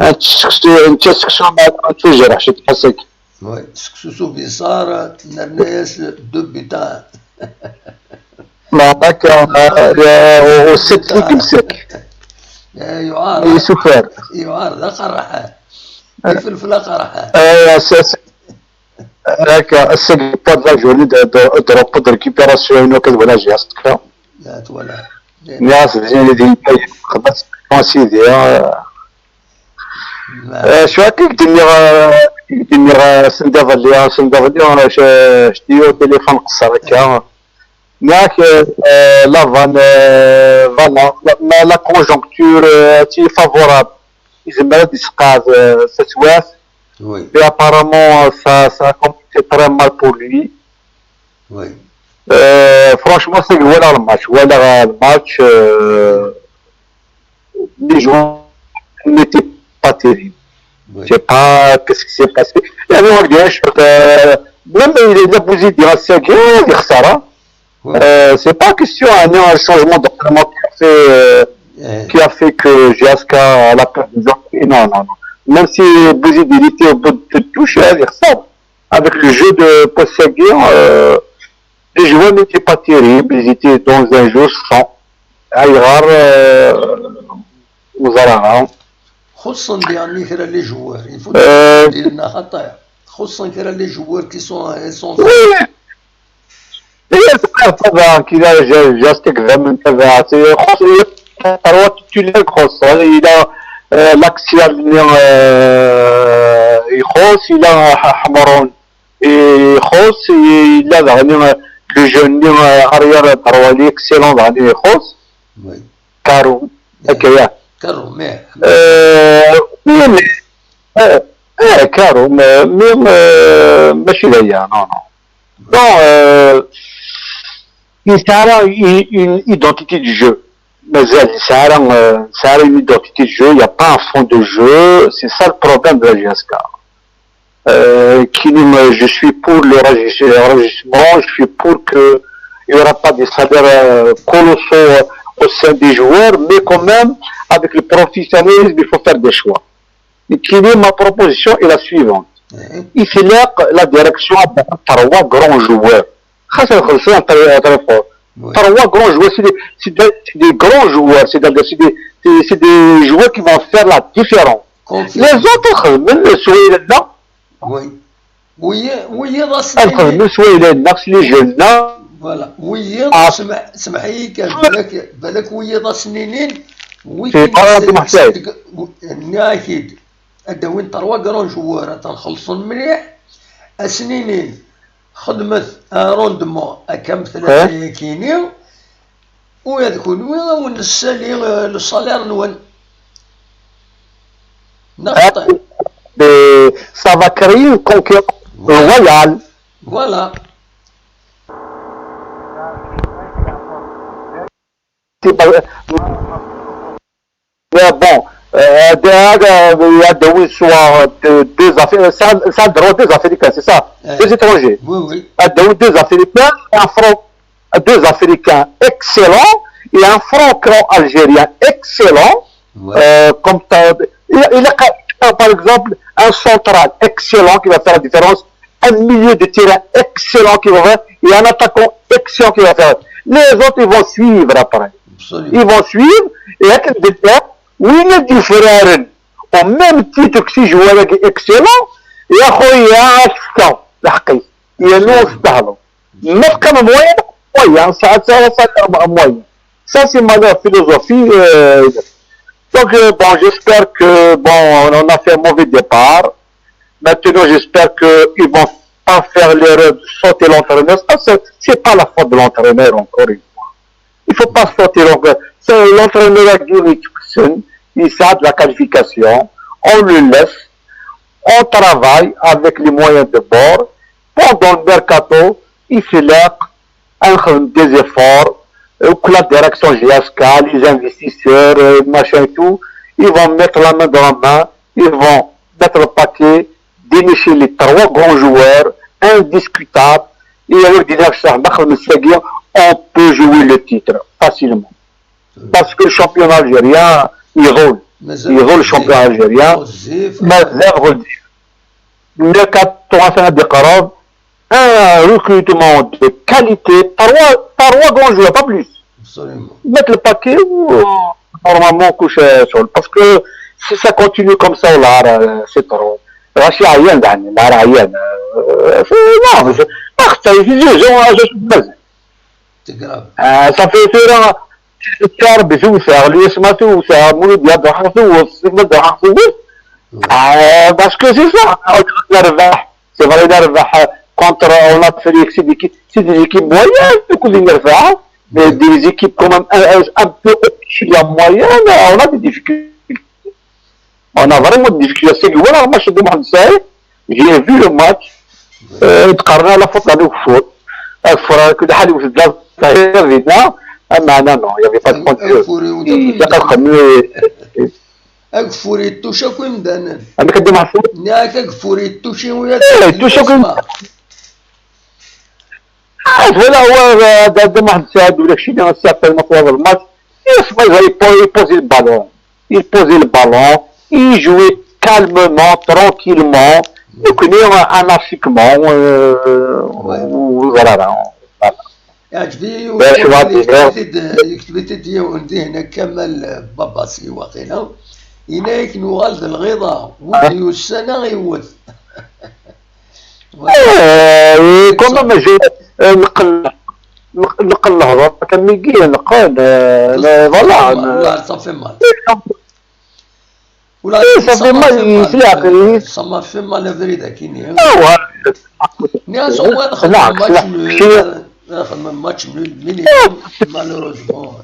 Ah, nečča seksu, nečča seksu ma tujreḥ ciṭ ḥasak. Oui, seksu s ubiṣar, nerna-yas deux butins. Ma akka, eh, eh, u sett deg msek. Eh, yuɛar. Yesufar. Yuɛar, d aqerraḥ. Ifelfel aqerraḥ. Eh, s-, s-, Akka, ass-agi, pas de la journée de, de, de repos, de récupération, inu akked wala jiska. La twala. Nniɣ-as d zin di xdmet a sidi. Eh, cwi akka i k-d-nniɣ, eh, i k-d-nniɣ, eh, sendiḍelli, eh, sendiḍelli, eh, c-, cti au téléphone qeṣṣer akka. Nniɣ-ak, eh, eh, la vanne, eh, voilà, la, ma la conjoncture, eh, est favorable. Izmer ad d-isqeɛd, eh, taswiɛt. Oui. Et apparemment, ça, ça a commencé très mal pour lui. Oui. Euh, franchement, c'est voilà le match. Voilà le match. Euh, les joueurs n'étaient pas terribles. Oui. Je sais pas qu'est-ce qui s'est passé. يعني، ما نقدرش، euh, même il a posé des assiagues, il خسارة. Ouais. Euh, c'est pas question, hein, un changement d'entraînement qui a fait, euh, qui a fait que J S K a la perte des autres. Non, non, non. Même si Bouzid il était au bout de touche, hein, il ressort. Avec le jeu de Possagir, euh, les joueurs n'étaient pas terribles, ils étaient dans un jeu sans. Ayɣer, euh, ur ẓriɣ ara. Xuṣṣen diɣen kra les joueurs, il faut dire xaṭi. Xuṣṣen kra les joueurs qui sont, ils sont oui. Yes, tabaɛt, kila, just exam n tabaɛt. Xos, terwa titulaire xos. Il a, euh, l'axial, euh, ixos, il a Ḥ-, Ḥemrun ixos, il a daɣen, euh, le jeune, euh, arrière droit, il est excellent daɣen ixos. Oui. Caro, yeah. Caro, mais, euh, oui, mais, euh, euh, Caro, mais, mais, euh, mačči d aya, non, non. Non, euh, il sera une, une identité de jeu. Mais il sera, euh, il sera une identité de jeu, il n'y a pas un fond de jeu. C'est ça le problème de la J S K. Euh, qui dit, moi, je suis pour le rajeunissement, je suis pour que il n'y aura pas des salaires, euh, colossaux, euh, au sein des joueurs, mais quand même, avec le professionnalisme, il faut faire des choix. Qui dit, ma proposition est la suivante. Mhm. Il faut la direction à trois grands joueurs. خاصة الخمسة تاع، تاع الفور. Oui. Trois grands joueurs, c'est des, c'est des, c'est des grands joueurs, c'est-à-dire c'est des, c'est, c'est des joueurs qui vont faire la différence. Confiance. Les autres, خدموا سوايع لا. Oui. Wiyi-, wiyiḍ ass-nni. Ad xedmen swayeɛ-nneɣ s les jeunes-nneɣ. Voilà. Wiyiḍ, ah, smeḥ-, smeḥ-iyi kan, balak, balak wiyiḍ ass-nni, wi c'est pas du Marseille. Nniɣ-ak-id, ad d-awin trois grands joueurs, ad ten-xellṣen mliḥ, ass-nni, xedmet un rendement, akka am tlata-agi-nni, u ad kunwi ad wen-nessali, euh, le salaire-nwen. Neɣ xaṭi? Et ça va créer une concurrence loyale. Voilà. C'est pas, mais bon, euh, de, de, de, de, soit de, deux Afri-, ça, ça drôle des Africains, c'est ça, eh, des étrangers. Oui, oui. Euh, de, deux Africains, un Fran-, deux Africains excellents et un franco-algérien excellent. Ouais. Euh, comme t'as, il, il a, par exemple, un central excellent qui va faire la différence, un milieu de terrain excellent qui va faire, et un attaquant excellent qui va faire. Les autres, ils vont suivre après. Absolument. Ils vont suivre, et avec le départ, oui, il y a différents. Au même titre que ces joueurs excellents, يا خويا، شكا الحقي. Il y a non, absolument. Mais quand même moyen, moyen, ça, ça, ça, moyen. Ça, c'est ma philosophie, euh. Donc, euh, bon, j'espère que, bon, on a fait un mauvais départ. Maintenant, j'espère qu'ils vont pas faire l'erreur de sauter l'entraîneur. Ça, c'est, c'est pas la faute de l'entraîneur, encore une fois. Il faut pas sauter l'entraîneur. C'est l'entraîneur à Guy Christensen, il sert de la qualification. On le laisse. On travaille avec les moyens de bord. Pendant le mercato, il fait l'heure. à faire des efforts, euh, que la direction G S K, les investisseurs, euh, machin et tout, ils vont mettre la main dans la main, ils vont mettre le paquet, dénicher les trois grands joueurs indiscutables, et avec des actions, on peut jouer le titre facilement. Parce que le championnat algérien, il roule. Il roule le championnat algérien. Mais là, on va le dire. Le quatre trois ans de Karov, un recrutement de qualité, trois, trois grands joueurs, pas plus. Absolument. Mettre le paquet ou euh, normalement coucher sur le. Parce que si ça continue comme ça, là, euh, c'est trop. Rachid Ayan, Dan, là, Ayan, euh, c'est- non, mais c'est pas ça, c'est des gens, je suis basé. C'est grave. آه، صافي ثورة الشعر بزوسة، اليسمة ثوسة، مولود يا ضحى ثوس، سيما ضحى ثوس. آه، parce que c'est ça. نربح، c'est vrai نربح contre en Afrique, c'est des équipes, c'est des équipes moyennes, كل نربحها. Mais des équipes quand même un, un peu au-dessus de la moyenne, on a des difficultés. On a vraiment des difficultés. C'est que voilà, moi je demande ça. J'ai vu le match. آه، تقارنا لا فوت لا فوت. اكفر كل حال يوجد لا صحيح فينا. اما انا non, il y avait pas de point de jeu. Ageffur-iw Il y a pas comme ageffur yettuc akk imdanen. انا كنت محسوب. Nniɣ-ak ageffur yettuc i Eh, yettuc akk imdanen. Ah, voilà, ouais, euh, Dada Mohamed Saad ولا شي اللي certainement في هذا الماتش. Yes, mais il po- il posait le ballon. Il posait le ballon. Il jouait calmement, tranquillement. Donc, il y a un affrontement. Euh, voilà, voilà. Yeɛjeb-iyi Ben, je vois yiwen bien. Yekteb-it-id yiwen dihin akka Kamal Babasi waqila. Yenna-yak nuɣal d lɣiḍa, wid yussan a ɣ-iwwet. Euh, quand même, je euh, نقل نقل الهضره كميكي نقل euh, voilà Ula صافي mal. Eh, ça fait mal, il fait la crise. Ça m'a fait mal abrid akini. Ah ouais. Nniɣ-as au moins لا، nxemmem match لا. nul. Nxemmem match nul minimum. Malheureusement.